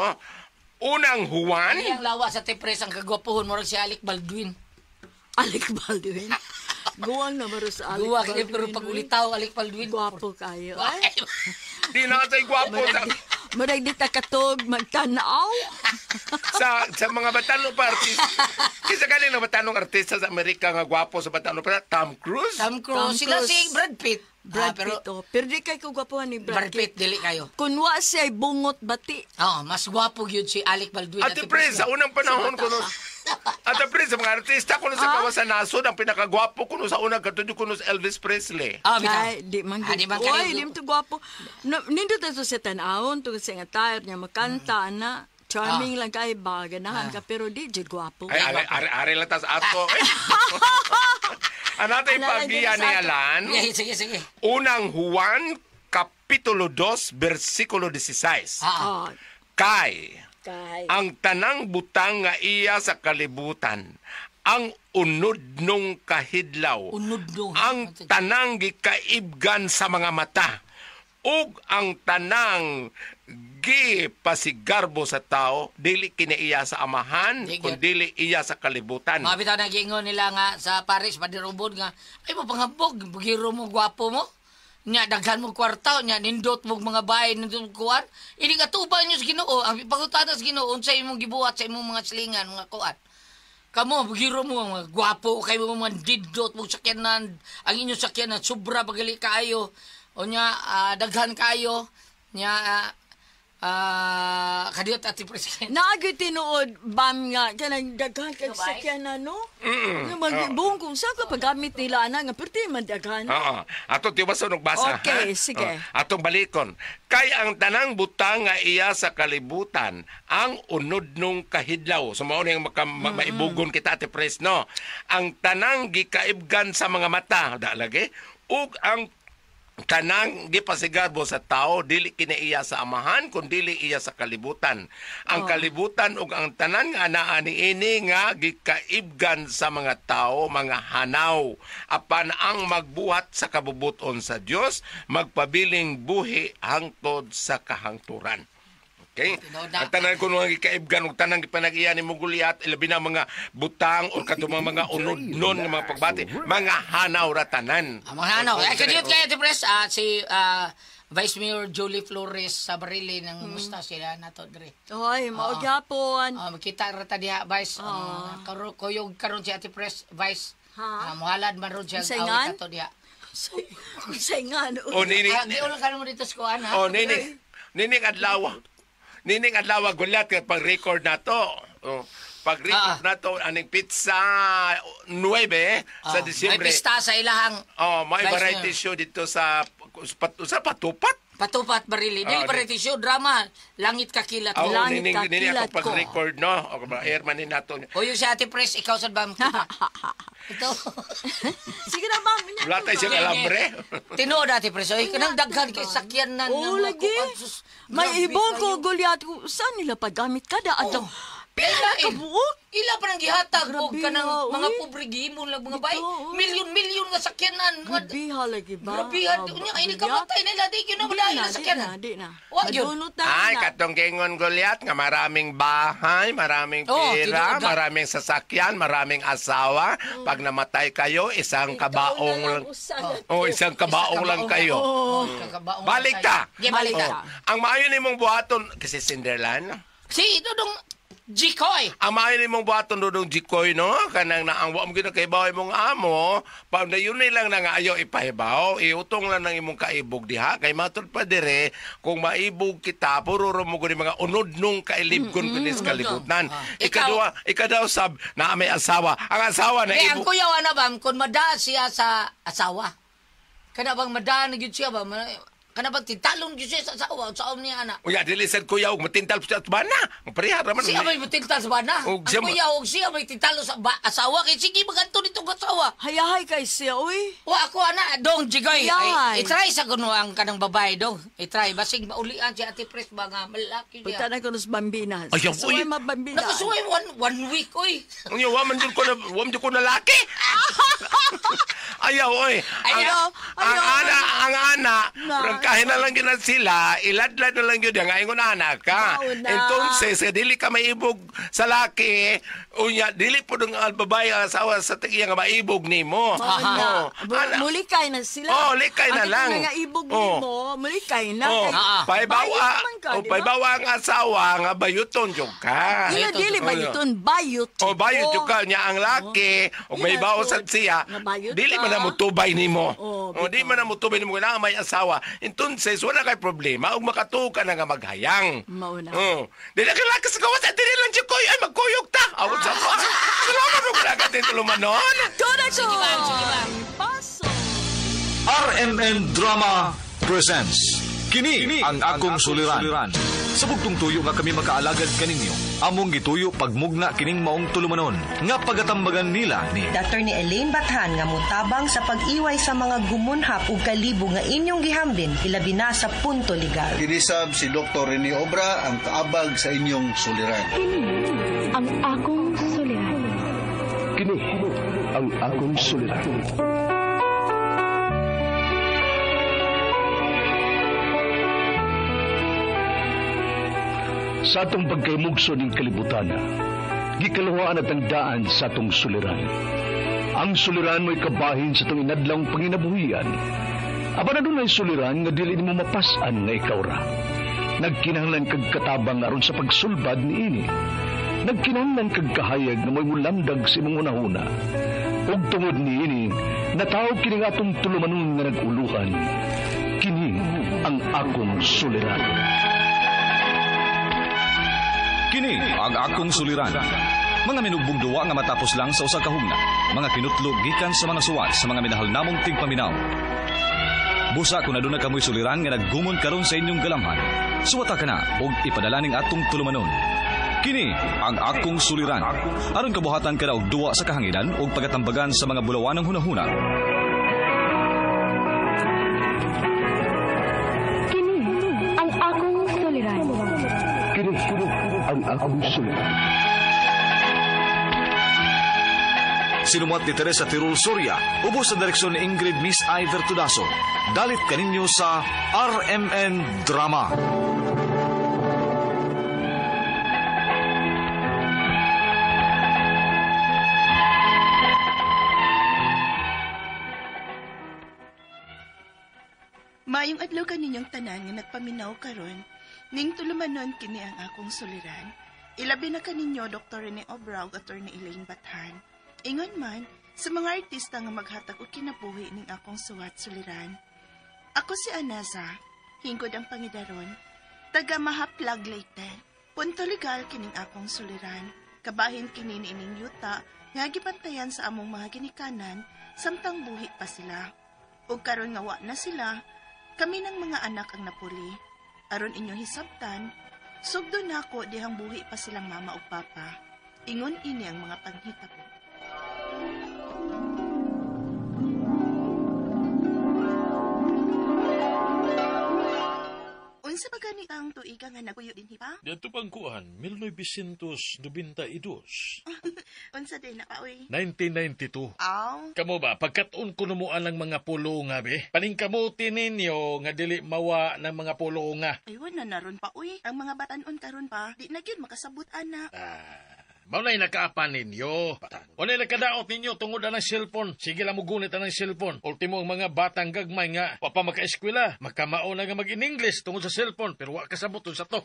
Unang Juan. Ang lawas sa Ate Pres ang kagwapuhon murag si Alec Baldwin. Alec Baldwin. Guwang na maro sa Alec Guwa Baldwin. pero pag ulitaw Alec Baldwin. Gwapo kayo. Ay, Di na tay gwapo sa murag di ta katog magtanaw. sa mga batano pa artista. Kisa galing na batanong artista sa Amerika nga gwapo sa batano pa, Tom Cruise. Tom Cruise. Tom Sila Cruise. si Brad Pitt. Brad pero Pitt, oh. Pero di kay ko gwapo ni Brad Brad Pitt, Pitt. dili kayo. Kun wa siya bungot bati. Oo, mas gwapo gyud si Alec Baldwin. Ate Pres, sa unang panahon kuno Ate Pres, sa mga artista kuno sa kawasan nasod ang pinakagwapo kuno sa unang katudyo kuno si Elvis Presley. Ah, bitaw. Ay, di man Ah, di man gud. kayo Oy, di man to gwapo. No, nindot na to sa tan-awon, tungod sa nga tire niya, makanta na. Charming lang kay ba, ganahan ka, pero di jud gwapo. Ay, are, are, are lang tas ato. Ano tayo Ano lang paggiya din ni sa ato? Alan? Sige, sige, sige. Unang Juan, Kapitulo 2, versikulo 16. Ah, Oh, Kay, kay. ang tanang butang nga iya sa kalibutan, ang unod nung kahidlaw, Unod nung. ang tanang gikaibgan sa mga mata, ug ang tanang gipasigarbo sa tao, dili kinaiya sa amahan, Di gyud. kun dili iya sa kalibutan. Mga bitaw nagingon nila nga sa Paris, padirubod nga, ay mo panghambog, bugiro mo, gwapo mo. Nya, daghan mo kwarta, nya, nindot mo mga bahay, nindot mo kuwan. Ini katuban nyo sa Ginoo, ang pangutana sa Ginoo, unsa imong gibuhat sa imong mga silingan, mga kuwan. Kamo, bugiro mo, mga gwapo, kayo mo, mga didot mo sakyanan, ang inyong sakyanan, sobra pagali kaayo. O nya, daghan kaayo, nya, kadiyot ati president. Naagay tinuod, bam nga, kanang daghan kag sakyanan, no? Nga mag-buong kung saan ka paggamit nila, ana, nga perti man daghan. Oo. Ato tiwason og basa. Okay, ha? sige. Oo. Atong balikon. Kay ang tanang butang nga iya sa kalibutan, ang unod nung kahidlaw. So mao ni ang maibugon kita Ate Pres, no? Ang tanang gikaibgan sa mga mata, da lagi, ug ang tanang gipasigarbo sa tao dili kinaiya sa amahan kun dili iya sa kalibutan. Ang kalibutan ug ang tanan nga anaa niini nga gikaibgan sa mga tao mga hanaw, apan ang magbuhat sa kabubuton sa Dios magpabiling buhi hangtod sa kahangturan. Okay? Ang tanan kuno ang gikaibgan ug tanang gipanag-iya ni Muguliat, ilabi na mga butang o katong mga unod-nun nga mga pagbati, mga hanaw ra tanan. Ang mga hanaw. Ay, kadiyot kayo, Ate Pres, si Vice Mayor Julie Flores sa Barili ng musta sila nato dre. Oy, mao gyapon. Makita ra ta diha, Vice. Kuyog karon si Ate Pres, Vice. Ha? Muhalad man ron siya Unsay awit ngan? ato diha. Unsay nga, no? O nini, Di ulo ka mo dito sa kuan, ha? o nini, nining adlaw. Nining adlaw gulat kay pag-record na to. O, Pag-record nato aning pizza 9 sa Disyembre. May pista sa ilahang Oh, may Vice variety Mayor. show dito sa sa Patupat. Patupat Barili. Dili variety show drama. Langit kakilat. Oh, Langit nini nini kakilat ako ko. pag-record no. O air man ni nato. O yung si Ate Pres, ikaw sa ba makita? Ito. Sige na, ma'am. Wala tayo siyang alambre. Tinuod Ate Pres. Oy, kanang daghan kay sakyanan Oo, ng mga lagi. kuwan. Sus, May grabe ibon ko, kayo. Goliath. Saan nila paggamit kada adlaw? Oh. Pila Ilain. ka buok? Ila pa nang gihatag og Grabe, kanang ha, mga uy. pobre gihimon lang mga bay. Ito, uy. Milyon-milyon nga sakyanan. Grabe ha, lagi ba? Grabe ha. Unya ini kamatay nila di gyud na Di wala na, ila di sakyanan. na, di na. Wa gyud. Madunot na Ay, na. katong gingon Goliath nga maraming bahay, maraming Oh, pera, tinuod na. maraming sasakyan, maraming asawa. Pag namatay kayo, isang kabaong lang. Oh, isang kabaong lang kayo. Oh, kakabaong Balik lang ta. kayo. Di, balik ta. Oh. Ang maayo nimong buhaton kasi Cinderland. Si Dudong Jikoy. Ang maayo nimong buhaton dudong Jikoy no, kanang na ang wa mo gyud kay imong amo, pa na yun lang na nga ayaw ipahibaw, iutong lang ng imong kaibog diha kay matud pa dire kung maibog kita puro ra mo gud mga unod nung kailibgon mm -hmm. kalibutan. Ikaduha, ikadaw sab na may asawa. Ang asawa na Eh, ang ibog. kuya na ba, kung mada siya sa asawa. Kana bang mada na gyud siya ba? Kana bang titalon gyud siya sa asawa, sa niya ana. Uya dili sad kuya og matintal sa bana. Pareha ra man. Siya may matintal sa bana. Og Ang siya kuya og siya may tintalo sa asawa kay sige maganto nitong asawa. Hayahay kay siya, uy. Wa ako ana dong Jigoy. Yahay. Ay, i-try sa kuno ang kanang babae dong. I-try basig maulian si Ate Pres ba nga malaki Punta siya. na ko sa bambinas. Ayaw, Suway uy. mabambinas. Nakasuway one week oy. Unya wa man jud ko na wa man jud ko na laki. Ayaw oy. Ang, Ayaw, ang ayaw. ana, ang ana, Na. prangkahin na lang yun na sila, iladlad na lang yun, ang ingon ana ka. Mao na. Entonces, eh, dili ka maibog sa laki, unya dili po ang babae ang asawa sa tigiya nga maibog nimo. Mao na. Oh, ana. Mulikay na sila. Oh, likay na Ang lang. Ang nga ibog Oh. nimo, mulikay na. Oh, Kay- paybawa, bayot man ka, oh, di ba? paybawa ang asawa nga bayuton jud ka. Dili, dili, bayuton, bayot. O bayot jud ka niya ang laki, ug may Ina, baosan siya. Nga bayot Dili ka. man na mutubay nimo. Oh, O di man na mutubay nimo kailangan may asawa. Entonces wala kay problema ug makatuo ka na nga maghayang. Mao na. Oh. Dili ka laki sa gawas dili lang siya koy ay magkuyog ta. Awon sa pa. Salamat ug dagat tulumanon. Koda ko! Sige, ma'am, sige, ma'am. Paso. RMN Drama presents Kini, ang akong suliran. Sa bugtong tuyo nga kami makaalagad kaninyo, among gituyo pagmugna kining maong tulumanon nga pagatambagan nila ni Attorney Elaine Bathan nga mutabang sa pag-iway sa mga gumunhap ug kalibo nga inyong gihambin ilabi na sa punto legal. Kinisab si Dr. Rene Obra ang kaabag sa inyong suliran. Ang akong suliran. Kini ang akong suliran. Sa atong pagkaymugso ning kalibutan, gikaluhaan at ang daan sa atong suliran. Ang suliran mo'y kabahin sa atong inadlawng panginabuhian. Apan adunay suliran nga dili nimo mapas-an nga ikaw ra. Nagkinahanglan kag katabang aron sa pagsulbad niini. Nagkinahanglan kag kahayag nga mo'y mulamdag sa imong hunahuna. Ug tungod niini, nataw kini nga atong tulumanon nga nag-uluhan. Kini ang akong suliran. Kini ang akong suliran. Mga minugbong duwa nga matapos lang sa usa ka hugna. Mga kinutlo gikan sa mga suwat sa mga minahal namong tigpaminaw. Busa kung aduna kamoy suliran nga naggumon karon sa inyong galamhan. Suwata ka na og ipadala ning atong tulumanon. Kini ang akong suliran. Aron kabuhatan ka na og duwa sa kahanginan ug pagatambagan sa mga bulawanang hunahuna. Kini ang akong suliran. Kini ang akong suliran. Sinumuat ni Teresa Tirul Soria, ubos sa direksyon ni Ingrid Miss Iver Tudaso. Dalit kaninyo sa RMN Drama. Maayong adlaw kaninyong tanan nga nagpaminaw karon. Ning tulumanon kini ang akong suliran. Ilabi na kaninyo Dr. Rene Obra ug Attorney Elaine Bathan. Ingon man sa mga artista nga maghatag og kinabuhi ning akong suwat suliran. Ako si Anaza, hingod ang pangidaron, taga Mahaplag Leyte. Punto legal kining akong suliran. Kabahin kini niining yuta nga gibantayan sa among mga ginikanan samtang buhi pa sila. Ug karon nga wa na sila, kami ng mga anak ang napuli. Aron inyong hisabtan, sugdo nako dihang buhi pa silang mama ug papa. Ingon ini ang mga panghitabo. Unsa ba gani ang tuiga nga nagpuyo dinhi pa? Dito pang kuan, 1992. Unsa din na pa oy? 1992. Aw. Kamo ba, pagkatun ko numuan ang mga pulo nga be? Paningkamuti ninyo nga dili mawa ng mga pulo nga. Ay, wala na ron pa oy. Ang mga batanon karon pa, di na gyud makasabot ana. Mao na'y nakaapan ninyo. Wala nakadaot ninyo tungod na ng cellphone. Sige lang mo gunit ang cellphone. Ultimo ang mga batang gagmay nga, wa pa maka-eskwela, makamao na nga mag-in-English tungod sa cellphone, pero wa kasabot sa to.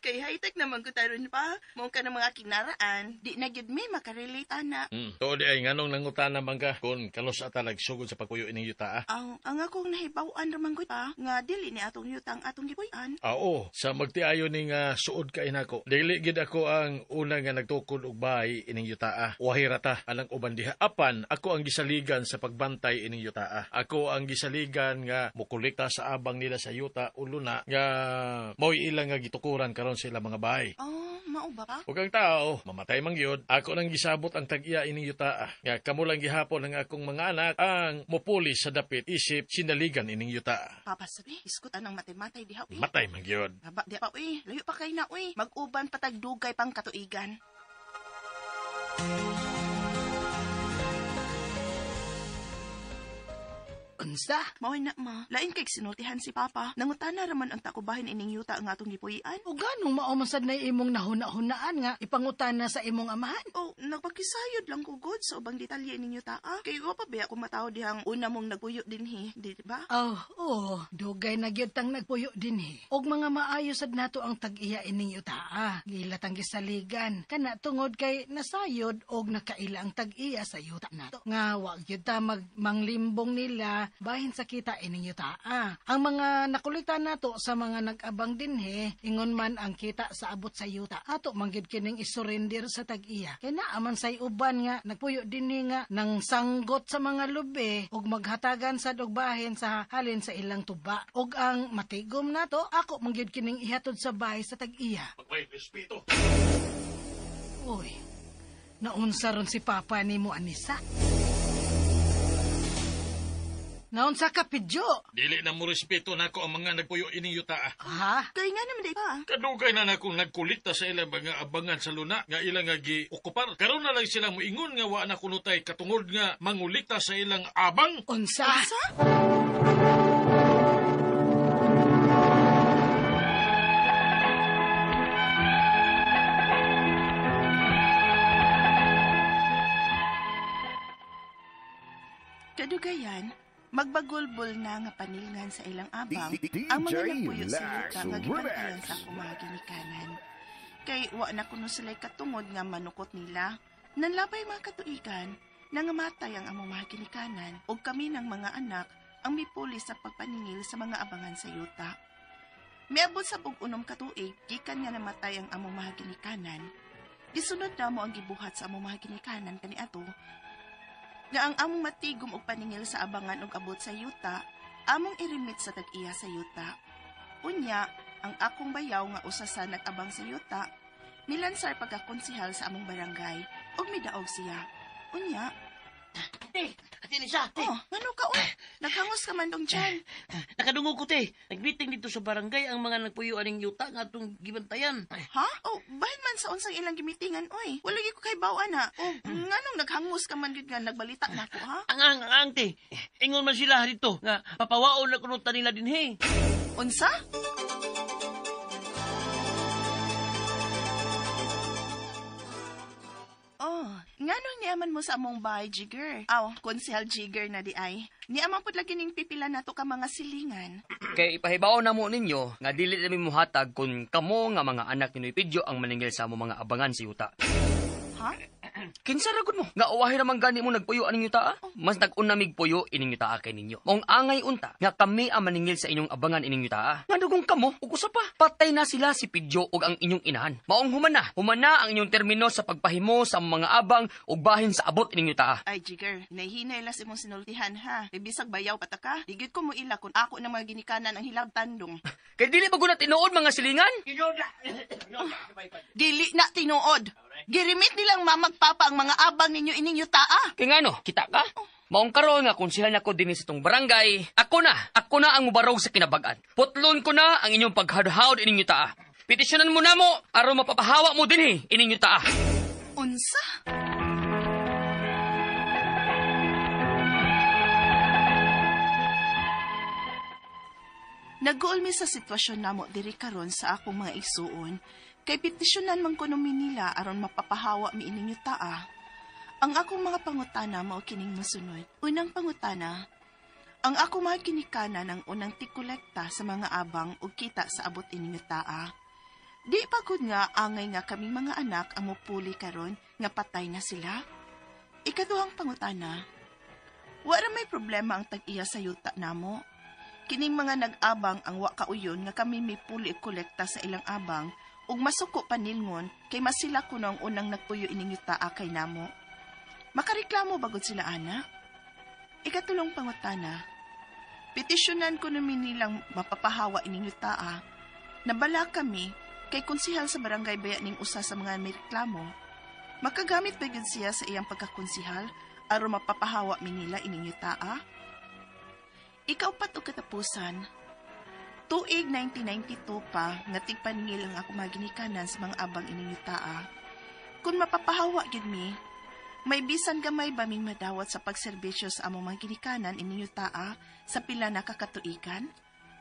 Kay high-tech naman ko taron pa. Mao ka ng mga kinaraan, di na gyud mi makarelate ana. Tuod ay nganong nangutana man ka kung kalos ata nagsugod sa pagpuyo ining yuta. Ang akong nahibaw-an ra man gud pa nga dili ni atong yutang atong gipuy-an. Oo, sa magtiayo ning suod kay nako. Dili gid ako ang una nga nagtukod og bahay ining yutaa. Wahirata anang uban diha. Apan ako ang gisaligan sa pagbantay ining yutaa. Ako ang gisaligan nga mokolekta sa abang nila sa yuta ulo na nga mo'y ilang nga gitukuran karon sila mga bahay. Oh, mao ba pa? Ug ang tao, mamatay man gyud, ako nang gisabot ang tag-iya ining yutaa. Nga kamo lang gihapon ang akong mga anak ang mopuli sa dapit isip sinaligan ining yutaa. Papa sabi, iskut anang matay-matay diha uy. Matay man gyud. Aba, diha pa uy, layo pa kay na uy. Mag-uban patagdugay pang katuigan. Unsa? Mao na ma. Lain kay sinultihan si Papa. Nangutana raman ang takubahin ining yuta nga atong gipuy-an. O ganong mao man sad na imong nahuna-hunaan nga ipangutana sa imong amahan? O nagpakisayod lang ko god sa ubang detalye ining yuta. Kay wa pa biya ko matawo dihang una mong nagpuyo dinhi, di ba? Oh, oo. Dugay na gyud tang nagpuyo dinhi. Og mga maayo sad nato ang tag-iya ining yuta. Gila tang gisaligan kana tungod kay nasayod og nakaila ang tag-iya sa yuta nato. Nga wa gyud ta magmanglimbong nila bahin sa kita ining yutaa. Ang mga nakulitan nato sa mga nag-abang dinhi, ingon man ang kita sa abot sa yuta. Ato man gyud kining isurrender sa tag-iya. Kay naa man say uban nga nagpuyo dinhi nga nang sanggot sa mga lubi ug maghatagan sad og bahin sa halin sa ilang tuba. Ug ang matigom nato, ako man gyud kining ihatod sa bahay sa tag-iya. Pagpay respeto. Uy, naunsa ron si Papa nimo Anisa? Naunsa ka, Pidyo? Dili na mo respeto nako ang mga nagpuyo ining yuta. Ha? Kay nga naman di pa. Kadugay na nakong nagkulikta sa ilang mga abangan sa luna nga ilang nga gi-okupar. Karon na lang sila moingon nga wa na kunutay katungod nga mangulikta sa ilang abang. Unsa? Unsa? Kadugayan, magbagulbol na nga panilngan sa ilang abang ang mga nagpuyo sa yuta nga gibantayan sa akong mga ginikanan. Kay wa na kuno sila'y katungod nga manukot nila. Nanlabay mga katuigan, nangamatay ang among mga ginikanan ug kami ng mga anak ang mipuli sa pagpaningil sa mga abangan sa yuta. Miabot sa bug-unom katuig, gikan nga namatay ang among mga ginikanan. Gisunod na mo ang gibuhat sa among mga ginikanan kaniadto, nga ang among matigom og paningil sa abangan og abot sa yuta, among irimit sa tag-iya sa yuta. Unya, ang akong bayaw nga usa sa nag-abang sa yuta, milansar pagkakonsihal sa among barangay ug midaog siya. Unya, Te, ate Nisa, te. Oh, ngano ka oy? Naghangos ka man dong dyan. Nakadungog ko, te. Nag-meeting dito sa barangay ang mga nagpuyo aning yuta nga atong gibantayan. Ha? Oh, bahin man sa unsang ilang gimitingan oy. Wala gyud ko kay baw ana. Oh, nganong naghangos ka man gyud nga nagbalita nako ha? Ang, te. Ingon man sila dito nga papawaon na kuno ta nila dinhi. Unsa? Oh, nganong niaman mo sa among bahay, Jigger? Aw, konsehal Jigger na di ay. Niaman pud lagi ning pipila nato ka mga silingan. Kay ipahibaw na mo ninyo nga dili nami mohatag kun kamo nga mga anak ni Noy Pidyo ang maningil sa among mga abangan sa yuta. Ha? Kinsa ra gud mo? Nga uwahi ra man gani mo nagpuyo aning yuta? Mas nag-una mig puyo ining yuta kay ninyo. Maong angay unta nga kami ang maningil sa inyong abangan ining yuta. Nga dugong kamo ug usa pa, patay na sila si Pidyo ug ang inyong inahan. Maong humana, humana ang inyong termino sa pagpahimo sa mga abang ug bahin sa abot ining yuta. Ay, Jigger, hinahinay lang sa imong sinultihan ha. Kay bisag bayaw pataka, di gyud ko mo ila kung ako ng mga ginikanan ang hilabtan dong. Kay dili ba guna tinuod mga silingan? Dili na tinuod. Girimit nilang mamagpapa ang mga abang ninyo ining yutaa. Kay ngano, kita ka? Maong karon nga konsehal nako dinhi sa tong barangay, ako na ang mubarog sa kinabag-an. Putlon ko na ang inyong paghadhawd ining yutaa. Petisyonan mo na mo aron mapapahawa mo dinhi ining yutaa. Unsa? Nag-uulmi sa sitwasyon namo diri karon sa akong mga igsuon, kay petisyonan man kuno mi nila aron mapapahawa mi ining yutaa. Ang akong mga pangutana mao kining mosunod. Unang pangutana, ang akong mga ginikanan ang unang tikolekta sa mga abang ug kita sa abot ining yutaa. Di pa gud nga angay nga kaming mga anak ang mupuli karon nga patay na sila. Ikaduhang pangutana, wa ra may problema ang tag-iya sa yuta namo. Kining mga nag-abang ang wa kauyon nga kami mipuli og kolekta sa ilang abang ug masuko pa nilngon kay masila kuno ang unang nagpuyo ining yutaa kay namo. Makareklamo bagod sila ana? Ikatulong pangutana, petisyonan ko namin nilang mapapahawa ining yutaa. Nabala kami kay konsihal sa barangay baya ning usa sa mga may reklamo. Makagamit ba gyud siya sa iyang pagkakonsihal aron mapapahawa mi nila ining yutaa? Ikaupat og katapusan, tuig 1992 pa nga tigpaningil ang ako mga ginikanan sa mga abang ining yutaa. Kung mapapahawa gyud mi, may bisan gamay ba ming madawat sa pagserbisyo sa among mga ginikanan ining yutaa sa pila na kakatuigan?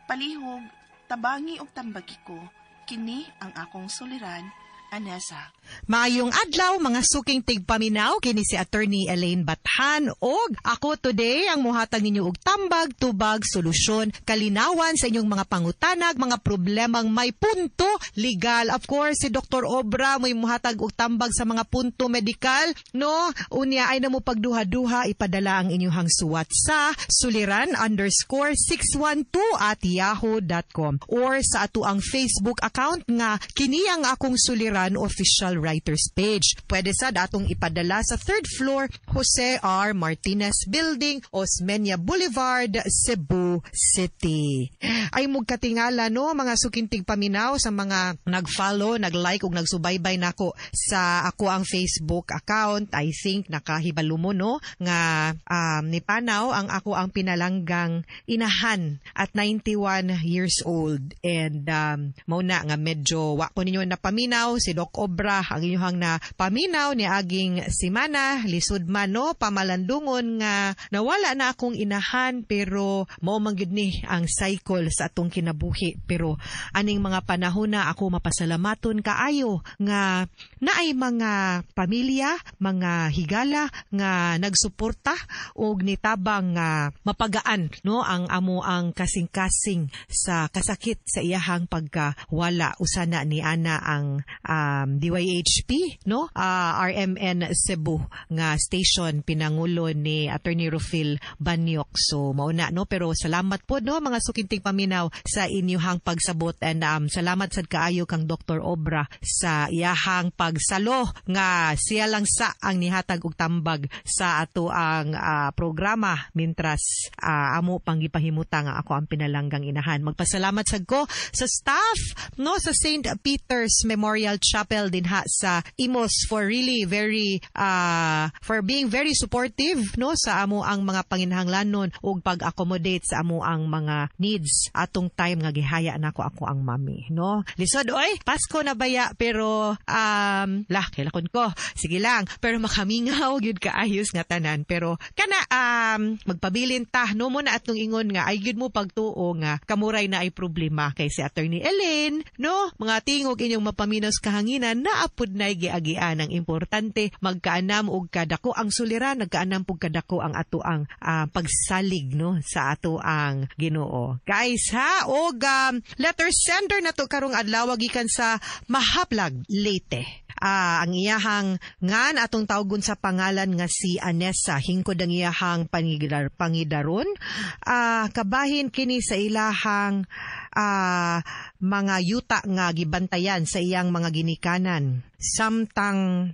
Palihog, tabangi og tambagi ko, kini ang akong suliran, Anessa. Maayong adlaw mga suking tigpaminaw, kini si Attorney Elaine Bathan og ako today ang muhatag ninyo og tambag, tubag, solusyon, kalinawan sa inyong mga pangutanag, mga problemang may punto legal. Of course, si Dr. Obra mo'y muhatag og tambag sa mga punto medikal, no? Unya ay na mo pagduha-duha, ipadala ang inyong suwat sa suliran_612@yahoo.com or sa ato ang Facebook account nga kini ang akong suliran official writers page. Pwede sad atong ipadala sa 3rd floor Jose R. Martinez Building, Osmeña Boulevard, Cebu City. Ay mugkatingala no mga sukintig paminaw sa mga nag-follow, nag-like ug nagsubaybay nako sa ako ang Facebook account. I think nakahibalo mo no nga nipanaw ang ako ang pinalanggang inahan at 91 years old, and mao na nga medyo wa ko ninyo napaminaw si Doc Obra ang inyong na paminaw ni aging simana, lisod man no pamalandungon nga nawala na akong inahan, pero mao man gyud ni ang cycle sa atong kinabuhi. Pero aning mga panahon na ako mapasalamaton kaayo nga naay mga pamilya, mga higala nga nagsuporta og nitabang nga mapagaan no ang amo ang kasing-kasing sa kasakit sa iyahang pagkawala. Usa na ni ana ang DYHP no, RMN Cebu nga station, pinangulo ni Attorney Rufil Banyok. So mauna no, pero salamat po no mga sukinting paminaw sa inyuhang pagsabot, and salamat sad kaayo kang Dr. Obra sa iyahang pagsalo nga siya lang sa ang nihatag og tambag sa ato ang programa mintras amo pang gipahimuta nga ako ang pinalanggang inahan. Magpasalamat sad ko sa staff no sa St. Peter's Memorial Chapel dinha sa Imos for really very for being very supportive no sa amo ang mga panginahanglanon ug pag-accommodate sa amo ang mga needs atong time nga gihaya nako ako ang mami no. Lisod oy, Pasko na baya, pero lah kailakon ko, sige lang, pero makamingaw gyud kaayos nga tanan. Pero kana magpabilin ta no mo na atong ingon nga ay gyud mo pagtuo nga kamuray na ay problema kay si Attorney Elaine no. Mga tingog inyong mapaminos hanginan naa pud nay giagian. Ang importante magkaanam og kadako ang suliran, nagkaanam pug kadako ang ato ang pagsalig, no, sa ato ang Ginoo. Guys ha, og letter sender nato karong adlaw gikan sa Mahaplag, Leyte. Ang iyahang ngan atong tawgon sa pangalan nga si Anessa, hingkod ang iyahang pangidaron. Kabahin kini sa ilahang mga yuta nga gibantayan sa iyang mga ginikanan. Samtang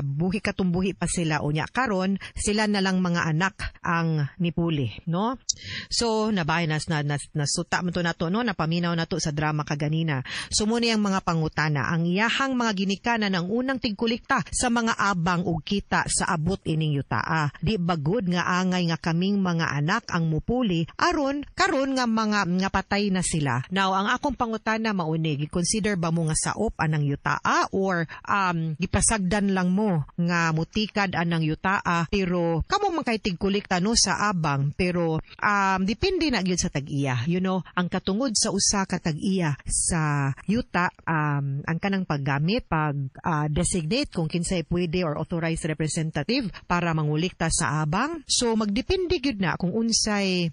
buhi katumbuhi pa sila, unya karon sila na lang mga anak ang nipuli, no? So nabahin nas na, nas, nasuta man to nato, no, napaminaw nato sa drama kaganina. So muna ang mga pangutana, ang iyahang mga ginikanan ang unang tigkulikta sa mga abang ug kita sa abot ining yutaa. Di bagod nga angay nga kaming mga anak ang mupuli aron karon nga mga nga patay na sila. Now ang akong pangutana mauni, gi-consider ba mo nga saop anang yutaa or gipasagdan lang mo nga mutikad anang yutaa pero kamo man kay tigkulikta, no, sa abang, pero depende na gyud sa tag-iya. Ang katungod sa usa ka tag-iya sa yuta, ang kanang paggamit, pag designate kung kinsay pwede or authorized representative para mangulikta sa abang. So magdepende gyud na kung unsay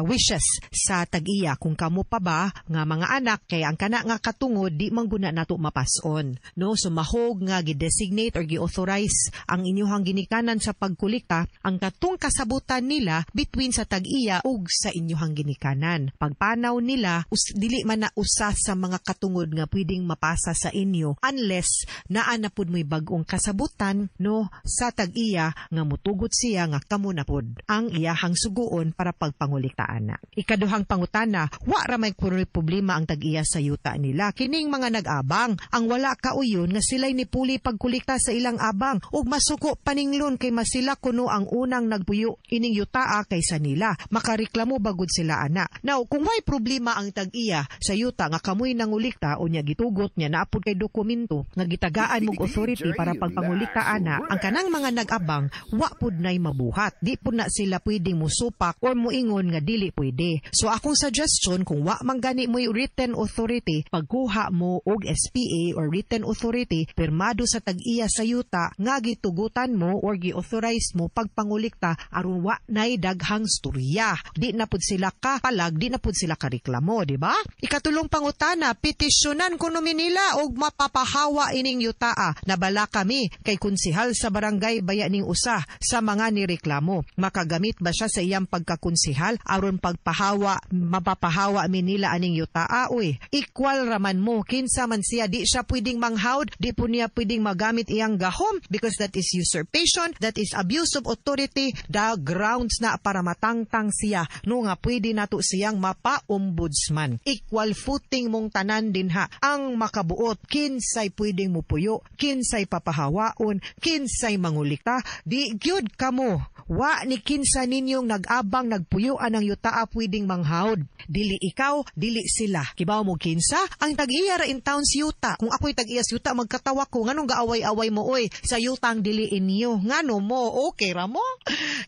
wishes sa tag-iya, kung kamo pa ba nga mga anak, kay ang kana nga katungod di man guna nato mapass-on, no? So mahog nga gi-designate or gi-authorize ang inyuhang ginikanan sa pagkulikta, ang katong kasabutan nila between sa tag-iya ug sa inyuhang ginikanan. Pagpanaw nila, dili man na usa sa mga katungod nga pwedeng mapasa sa inyo unless naa na pud mo'y bag-ong kasabutan, no, sa tag-iya nga mutugot siya nga kamo na pud ang iyahang suguon para pagpanguliktaan na. Ikaduhang pangutana, wa ra may problema ang tag-iya sa yuta nila. Kining mga nag-abang, ang wala kauyon nga sila'y nipuli pagkulikta sa ilang abang ug masuko paninglon kay masila kuno ang unang nagpuyo ining yutaa kaysa nila. Makareklamo bagud sila ana. Now, kung may problema ang tag-iya sa yuta nga kamoy nangulikta o niya gitugot niya naapod kay dokumento nga gitagaan mong authority para pagpangulikta ana, ang kanang mga nag-abang wa pud nay mabuhat. Di pud na sila pwedeng musupak or muingon nga dili pwede. So akong suggestion, kung wa man gani mo'y written authority, pagkuha mo og SPA or written authority pirmado sa tag-iya sa yuta nga gitugutan mo or gi-authorize mo pagpangulikta aron wa nay daghang storya. Di na pud sila kapalag, di na pud sila kareklamo, di ba? Ikatulong pangutana, petisyonan kuno mi nila og mapapahawa ining yutaa. Nabala kami kay konsehal sa barangay baya ning usa sa mga nireklamo. Makagamit ba siya sa iyang pagkakonsehal aron pagpahawa, mapapahawa mi nila aning yutaa? Uy, equal raman mo kinsa man siya, di siya pwedeng manghawd, di po niya pwedeng magamit iyang gahom because that is usurpation, that is abuse of authority, the grounds na para matangtang siya, no, nga pwede nato siyang mapa-ombudsman. Equal footing mong tanan dinha ang makabuot, kinsay pwedeng mupuyo, kinsay papahawaon, kinsay mangulikta, di gyud kamo. Wa ni kinsa ninyong nag-abang nagpuyo anang yutaa pwedeng manghawd. Dili ikaw, dili sila. Kibaw mo kinsa? Ang tag-iya ra in town si yuta. Kung ako'y tag-iya sa yuta, magkatawa ko. Nganong gaaway-away mo, oy, sa yutang dili inyo? Ngano mo? Okay ra mo?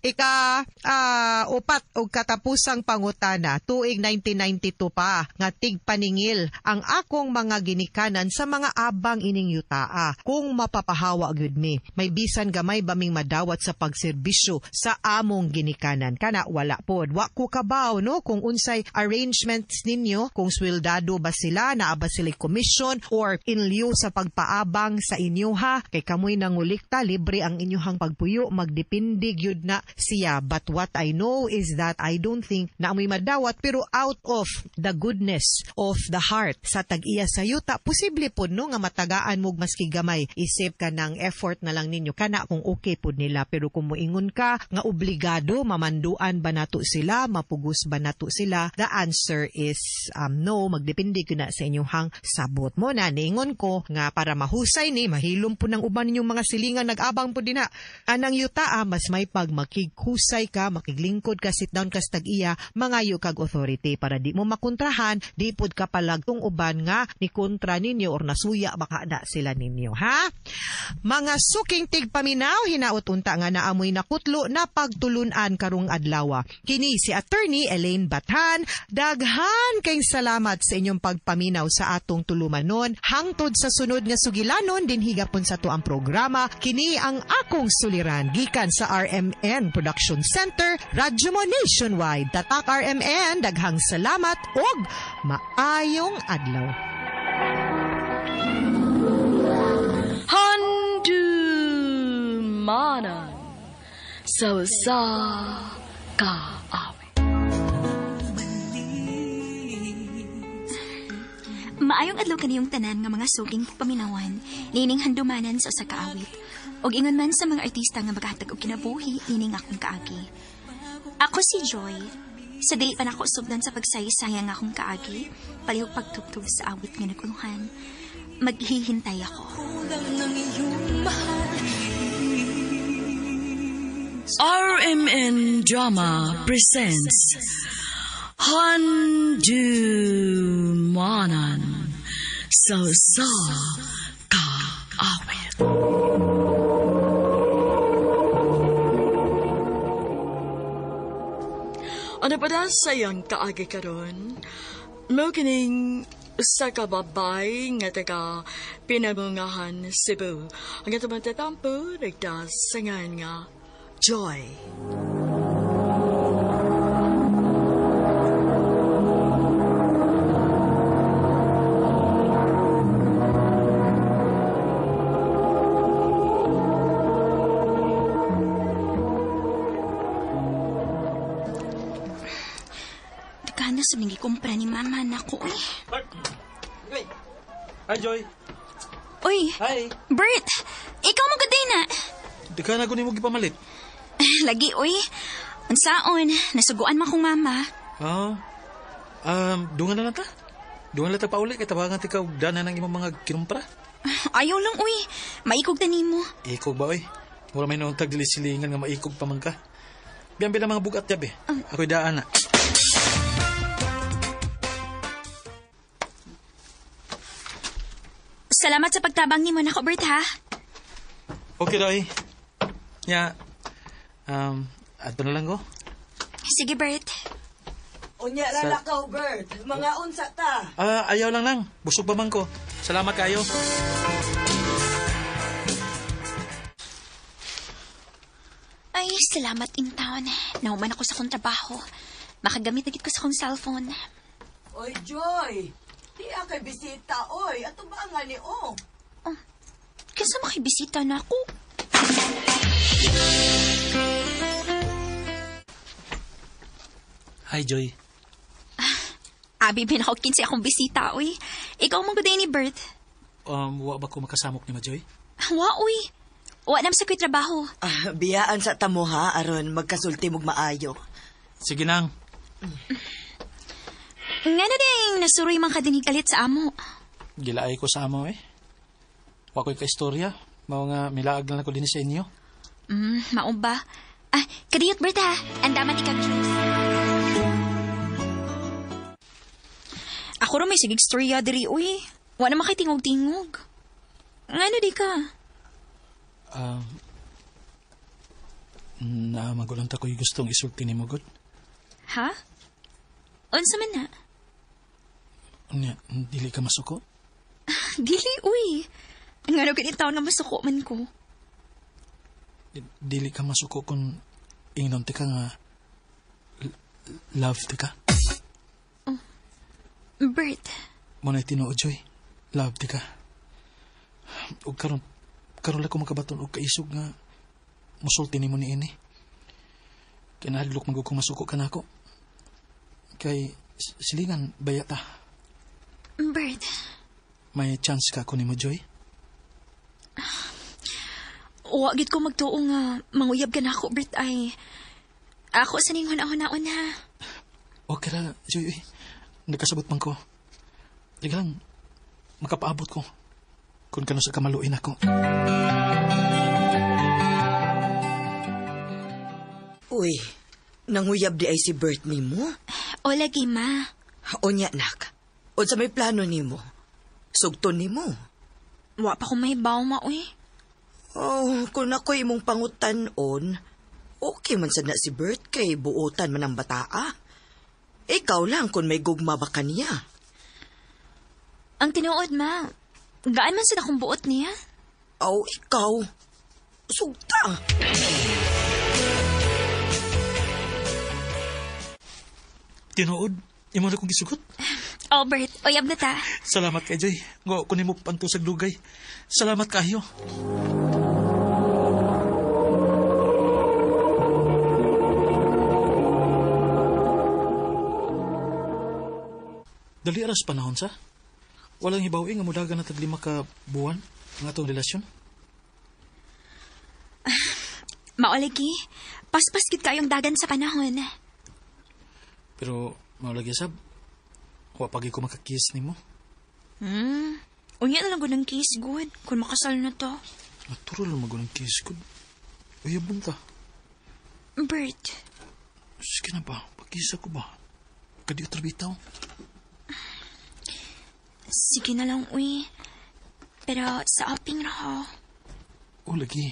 Ika upat og katapusang pangutana, tuig 1992 pa, nga tigpaningil ang akong mga ginikanan sa mga abang ining yutaa. Kung mapapahawa gyud mi, may bisan gamay ba ming madawat sa pagserbisyo sa among ginikanan? Kana wala pod. Wa ko kabaw, no, kung unsay arrangements ninyo, kung sweldado ba sila, naa ba sila commission or in lieu sa pagpaabang sa inyo ha, kay kamoy nangulikta, libre ang inyohang pagpuyo, magdepende gyud na siya. But what I know is that I don't think na amoy madawat, pero out of the goodness of the heart sa tag-iya sa yuta, posible pod, no, nga matagaan mo maski gamay, isip ka ng effort na lang ninyo kana kung okay pod nila. Pero kung moingon ka nga obligado mamanduan ba nato sila, mapugos ba nato sila, the answer is no, magdepende gyud na sa inyong sabot mo na. Niingon ko nga para mahusay ni mahilom po ng uban ninyong mga silingan nag-abang po dinha anang yuta, mas may pag makighusay ka, makiglingkod ka, sit down ka sa tag-iya, mangayo kag authority para di mo makontrahan, di pud ka palagtong uban nga ni kontra ninyo or nasuya baka na sila ninyo, ha? Mga suking tigpaminaw, hinaot unta nga naamoy nakutlo na pagtulunan karong adlaw. Kini si Attorney Elaine Bathan. Daghan kayong salamat. salamat sa inyong pagpaminaw sa atong tulumanon. Hangtod sa sunod nga sugilanon dinhi gapon sa tuang programa, kini ang akong suliran gikan sa RMN Production Center, Radyo Mo Nationwide. Tatak RMN, daghang salamat ug maayong adlaw. Handumanan sa usa ka awit. Maayong adlaw kaniyong tanan nga mga suking paminawan, nining handumanan sa usa ka awit. Og ingon man sa mga artista nga maghatag og kinabuhi nining akong kaagi. Ako si Joy. Sa dili pa nako sugdan sa pagsaysay ang akong kaagi, palihog pagtubtob sa awit nga naguluhan. Maghihintay ako. RMN Drama presents Handumanan sa usa ka awit. Ano pa na sa iyang kaagi karon? Mao kining usa ka babay nga taga Pinamungahan, Cebu. Ang atong tatampo nagdasangan nga Joy. Daghan na sa nang gikumpra ni mama nako eh. Hi, Joy. Uy. Hi. Bert, ikaw mo gaday na. Daghan ako nimo gipamalit. Lagi, uy. Unsaon, nasuguan man kong mama. Ah. Dungan na lang ta. Dungan lang ta pauli kay tabangan ti ka og dana ng imong mga kinumpra. Ayaw lang, uy. Maikog ta nimo. Ikog ba oy? Wala may noon tag dili silingan nga maikog pa man ka. Biyan bilang mga bugat yabe. Ako'y daan na. Salamat sa pagtabang nimo nako, Bert, ha? Okay doy. Ya. Adto na lang ko. Sige, Bert. Unya ra lakaw, Bert. Mga unsa ta. Ah, ayaw lang lang. Busog pa man ko. Salamat kayo. Ay, salamat in town. Nauman ako sa akong trabaho. Makagamit na gid ko sa akong cellphone. Oy, Joy. Di kay bisita, oy. Ato ba nga ni oh? Kinsa man kay bisita na ako? Hi, Joy. Abi, bin ako kinsa akong bisita, uy. Ikaw man gud ni Bert. Wa ba ko makasamok ni Ma Joy? Wa, uy. Wa nam sa ko'y trabaho. Ah, biyaan sa tamo ha, aron magkasulti mog maayo. Sige nang. Nga na ding, nasuroy man ka din kalit sa amo. Gilaay ko sa amo eh. Wa ko'y kaistorya. Mao nga milaag lang ako din sa inyo. Mao ba? Ah, kadiyot Bert ha. Andaman ikag juice. Ako ra may sigig storya diri, uy. Wa na makay tingog-tingog. Ngano di ka? Na magulang ta ko'y gustong isulti ni mo, God. Ha? Unsa man na? Unya, dili ka masuko? Dili, uy. Ngano gani taon nga masuko man ko? Dili ka masuko kung ingnon ti ka nga love ti ka. Oh. Bert. Mo na tinuod, Joy. Love ti ka. Ug karon lang ko makabaton og kaisog nga musulti nimo niini. Kay nahadlok man gud kung masuko ka nako. Kay silingan baya ta. Bert. May chance ka ko nimo, Joy? Wa gid ko magtuo nga manguyab ka nako, Bert, ay. Ako sa ning huna-hunaon ha. Okay ra, Joy. Nagkasabot man ko. Sige lang, makapaabot ko. Kung kano sa kamaluin ako. Uy, nanguyab di ay si Bert nimo? O lagi, ma. Unya, nak. Unsa may plano nimo? Sugton nimo? Wa pa ko mahibaw, ma, uy. Oh, kung ako'y imong pangutan-on, okay man sad na si Bert kay buotan man ang bataa. Ikaw lang kung may gugma ba kaniya. Ang tinuod, ma. Gaan man sa akong buot niya. Aw, ikaw. Sugta. Tinuod, imo na kong gisugot. Albert, uyab na ta. Salamat kay Joy. Ngo, kunin mo panto sa dugay. Salamat kayo. Dali aras panahon sa. Walang hibawi nga mudagan na tag 5 ka buwan ang atong relasyon. Maolagi, paspas gid kayong dagan sa panahon. Pero maolagi sab, wa pagi ko makakiss nimo. Unya na lang gud ang kiss good kung makasal na to. Natural lang magud ang kiss good. Uyab man ta. Bert. Sige na ba? Pag-kiss ako ba? Kadi utrabitaw. Sige na lang, uy. Pero sa aping ra ho. O, lagi.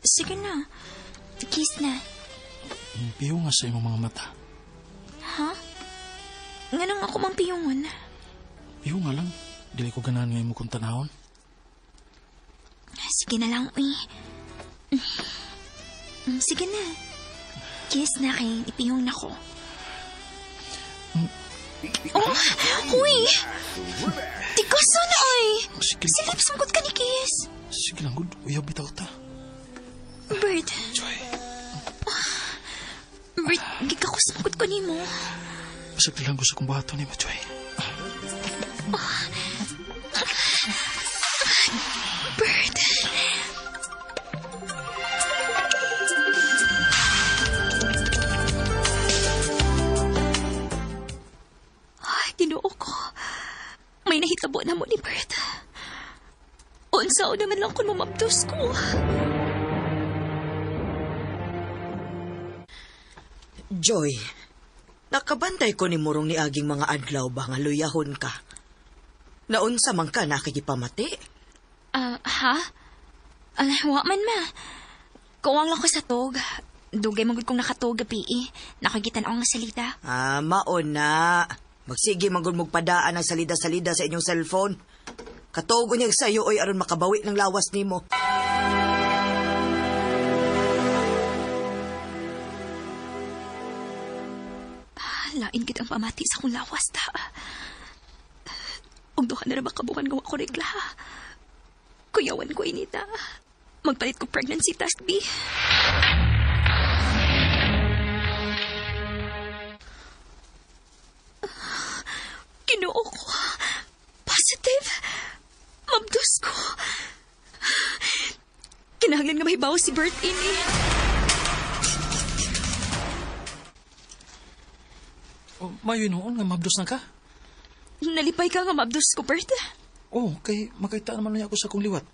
Sige na. Kiss na. Piyo nga sa imong mga mata. Ha? Nganong ako mang piyungon? Piyo nga lang. Dili ko ganahan nga imo kong tanahon. Sige na lang, uy. Sige na. Kiss na kay ipiyong na ko. Oh, uy! Tikaso na, ay! Silip sungkot ka ni Kiss. Sige lang, good. Uyab bitaw ta. Bert. Joy. Bert, gikakusangkot ko nimo. Basag lang ko sa kong buhaton nimo, Joy. Bert. Ay, Ginoo ko. May nahitabo na mo ni Bert. Unsa naman lang kung mamabdos ko. Joy, nakabantay ko ni Murong ni aging mga adlaw ba nga luyahon ka? Naunsa man ka nakikipamati? Ha? Wa man ma. Kuwang lang ko sa tog. Dugay magud kong nakatog gabi eh. Nakagitan ako nga salita. Ah, maon na. Magsige magud magpadaan ang salida-salida sa inyong cellphone. Katugo niya sa'yo oy aron makabawi ng lawas nimo. Lain gid ang pamati sa akong lawas ta. Ug duha na ra makabukan nga wa ko regla. Kuyawan ko inita. Magpalit ko pregnancy test, B. Ginoo ko. Positive. Mabdos ko. Kinahanglan nga mahibaw si Bert ini. Oh, mayo noon nga mabdos na ka? Nalipay ka nga mabdos ko, Bert. Oh, kay makita naman niya ako sa akong liwat.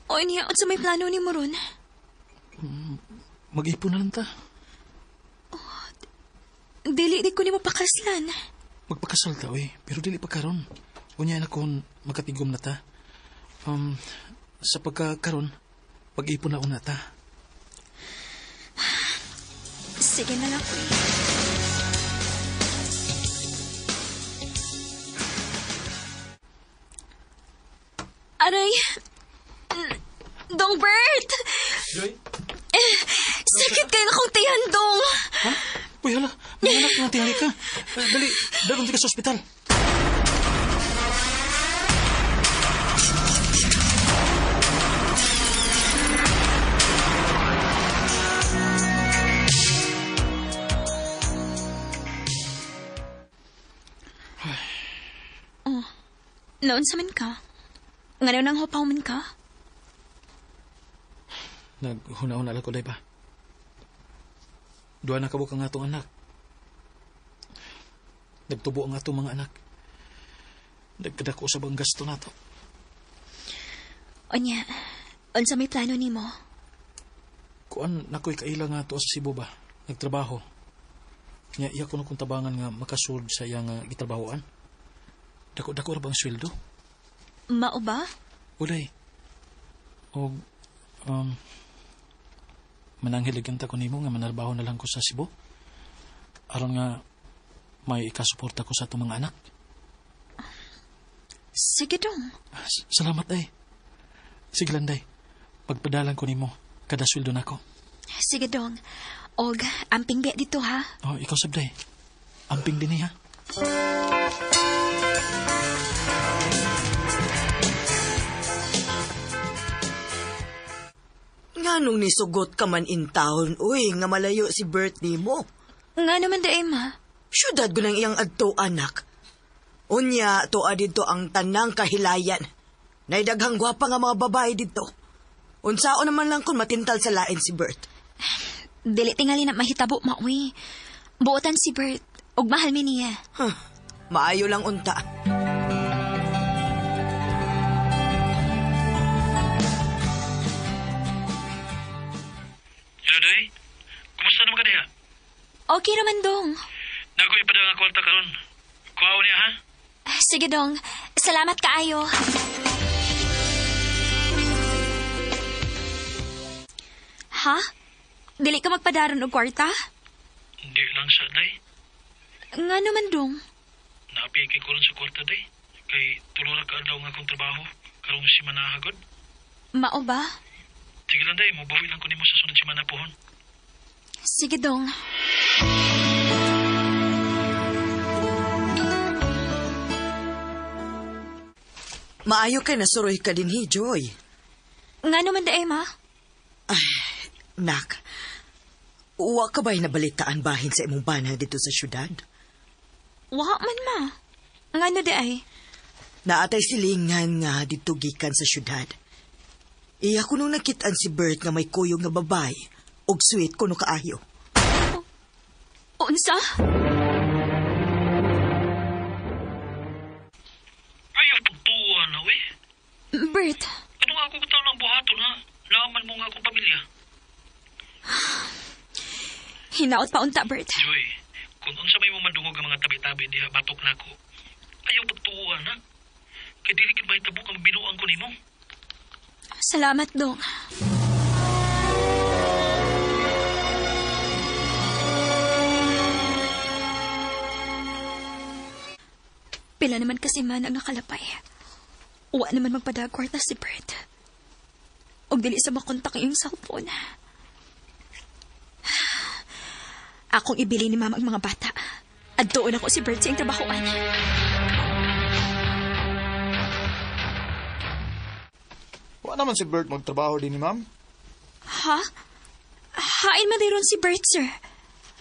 O niya, unsa may plano ni mo ron? Mag-ipon na lang ta. Oh, dili, di ko ni mo pakaslan. Magpakasal ta, oy. Pero dili pa karon. Unya na kon makatigom na ta. Sa pagkakaron, pag-ipon na una ta. Sige na lang, oy. Aray! Dong Bert! Joy? Sakit kayo na kong tiyan, Dong! Ha? Uy, hala! Mga anak, nga tingali ka. Dali, dali ka sa ospital. Oh, naunsa man ka? Ngano nang hupaw man ka? Naghuna-huna lang ko, day ba? Duha na kabuk ang atong anak. Nagtubo ang atong mga anak. Nagkadako sa bang gasto nato. Onya, unsa may plano nimo? Kuan nakoy kaila nga tuwa sa Cebu ba? Nagtrabaho. Nya iya ko na kong tabangan nga makasulod sa iyang gitrabahoan. Dako-dako ra ba ang sweldo? Mao ba? Ulay. Og mananghiligan ta ko nimo nga manarbaho na lang ko sa Cebu. Aron nga may ikasuporta ko sa atong mga anak. Sige dong. Salamat ay. Sige lang day. Pagpadalan ko nimo kada sweldo nako. Sige dong. Og amping biya dito ha. Oh, ikaw sab day. Amping din ha. Nganong nisugot ka man in town, uy, nga malayo si Bert nimo. Nga naman da, ma. Syudad ko nang iyang adto, anak. Unya, tuwa dito ang tanang kahilayan. Naidaghang gwapa nga mga babae dito. Unsao naman lang kung matintal sa lain si Bert. Dili tingali na mahitabo, ma, uy. Buotan si Bert, ug mahal mi niya. Huh, maayo lang unta. Hello, Day. Kumusta naman ka diha? Okay raman, dong. Nakoy ipadala nga kwarta karon. Kuhaon niya, ha? Sige, dong. Salamat kaayo. Ha? Dili ka magpadaron og kwarta? Hindi lang sa, Day. Nga naman, dong. Naapiki ko rin sa kwarta, Day. Kay tulo ra ka adlaw nga akong trabaho. Karong simana hagod. Mao ba? Sige lang, Day. Mubawi lang ko nimo sa sunod simana pohon. Sige, dong. Maayo kay nasuroy ka din, hi, Joy. Nga naman da, ma. Ay, nak, uwa ka ba'y nabalitaan bahin sa imong bana dito sa syudad? Wa man, ma. Nga no da ay? Naatay silingan nga dito gikan sa syudad. Iya ko nung nakitaan si Bert nga may kuyog nga babae og sweet kuno kaayo. Unsa? Ayaw pagtuwa na, uy. Bert. Ano nga ako kataon ng buhaton, ha? Naaman mo nga akong pamilya. Hinaot pa unta, Bert. Joy, kung unsa may mo mandungog ang mga tabi-tabi diha batok nako. Ayaw pagtuwa na. Kay dili gid mahitabo kang binuang ko nimo. Salamat, dong. Pila naman kasi man ang nakalapay. Uwa naman magpadagkwarta si Bert. Og dili sa makontak ang iyong cellphone. Akong ibili ni Mama ang mga bata. At doon ako si Bert sa iyong trabahoan. Wa naman si Bert magtrabaho din ni ma'am. Ha? Hain man ron si Bert, sir.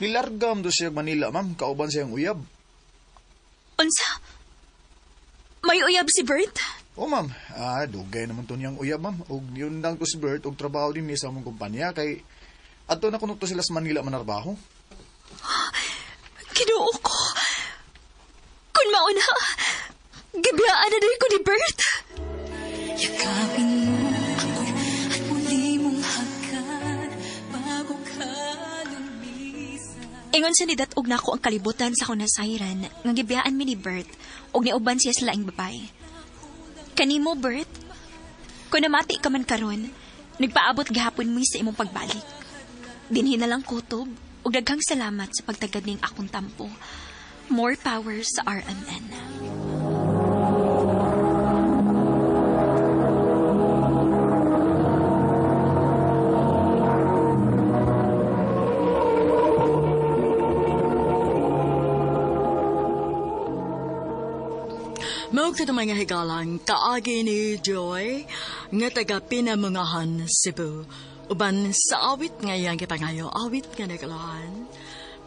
Nilargam do siya Manila, ma'am. Kauban siyang uyab. Unsa? May uyab si Bert? Oh, ma'am. Ah, dugay naman to niyang uyab, ma'am. Og yun lang to si Bert, og trabaho din niya sa among kumpanya. Kay adto na kuno to sila sa Manila manarbaho. Kinuo ko. Kung mauna, gibiyaan na din ko ni Bert. Yakapin mo ako at muli mong hagkan bago ka lumisan. Ingon sa nidat-og nako ang kalibutan sa akong nasayran nga gibiyaan mi ni Bert og niuban siya sa laing babae. Kanimo, Bert, kung namati ka man karon, nagpaabot gihapon mi sa imong pagbalik. Dinhi na lang kutob ug daghang salamat sa pagtagad ning akong tampo. More power sa RMN. Mao kadto mga higalang kaagi ni Joy nga taga Pinamungahan, Cebu. Uban sa awit nga iyang gipangayo, awit nga nagalahan,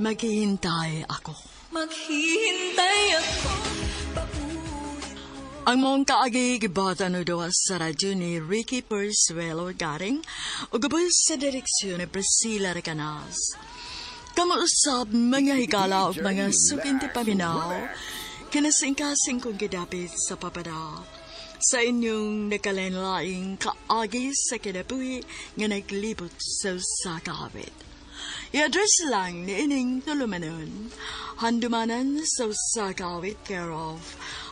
maghihintay ako. Maghihintay ako. Ang mong kaagi gibata no duha sa radyo ni Ricky Persuelo Garing ug ubos sa direksyon ni Priscilla Recanas. Kamuusab mga higala ug mga sukinti paminaw, kinasingkasing kong gidapit sa papada. Sa inyong nakalain-laing kaagi sa kinabuhi nga naglibot sa usa ka awit. I-address lang ni ining tulumanon. Handumanan sa usa ka awit care of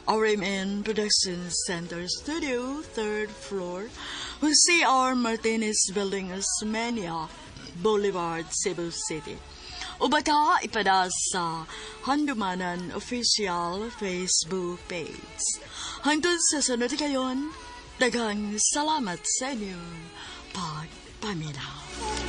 RMN Production Center Studio, 3rd floor, Jose R. Martinez Building, Osmeña Boulevard, Cebu City. O baka ipada sa Handumanan Official Facebook page. Hangtod sa sunod kayon, daghang salamat sa inyong pagpaminaw.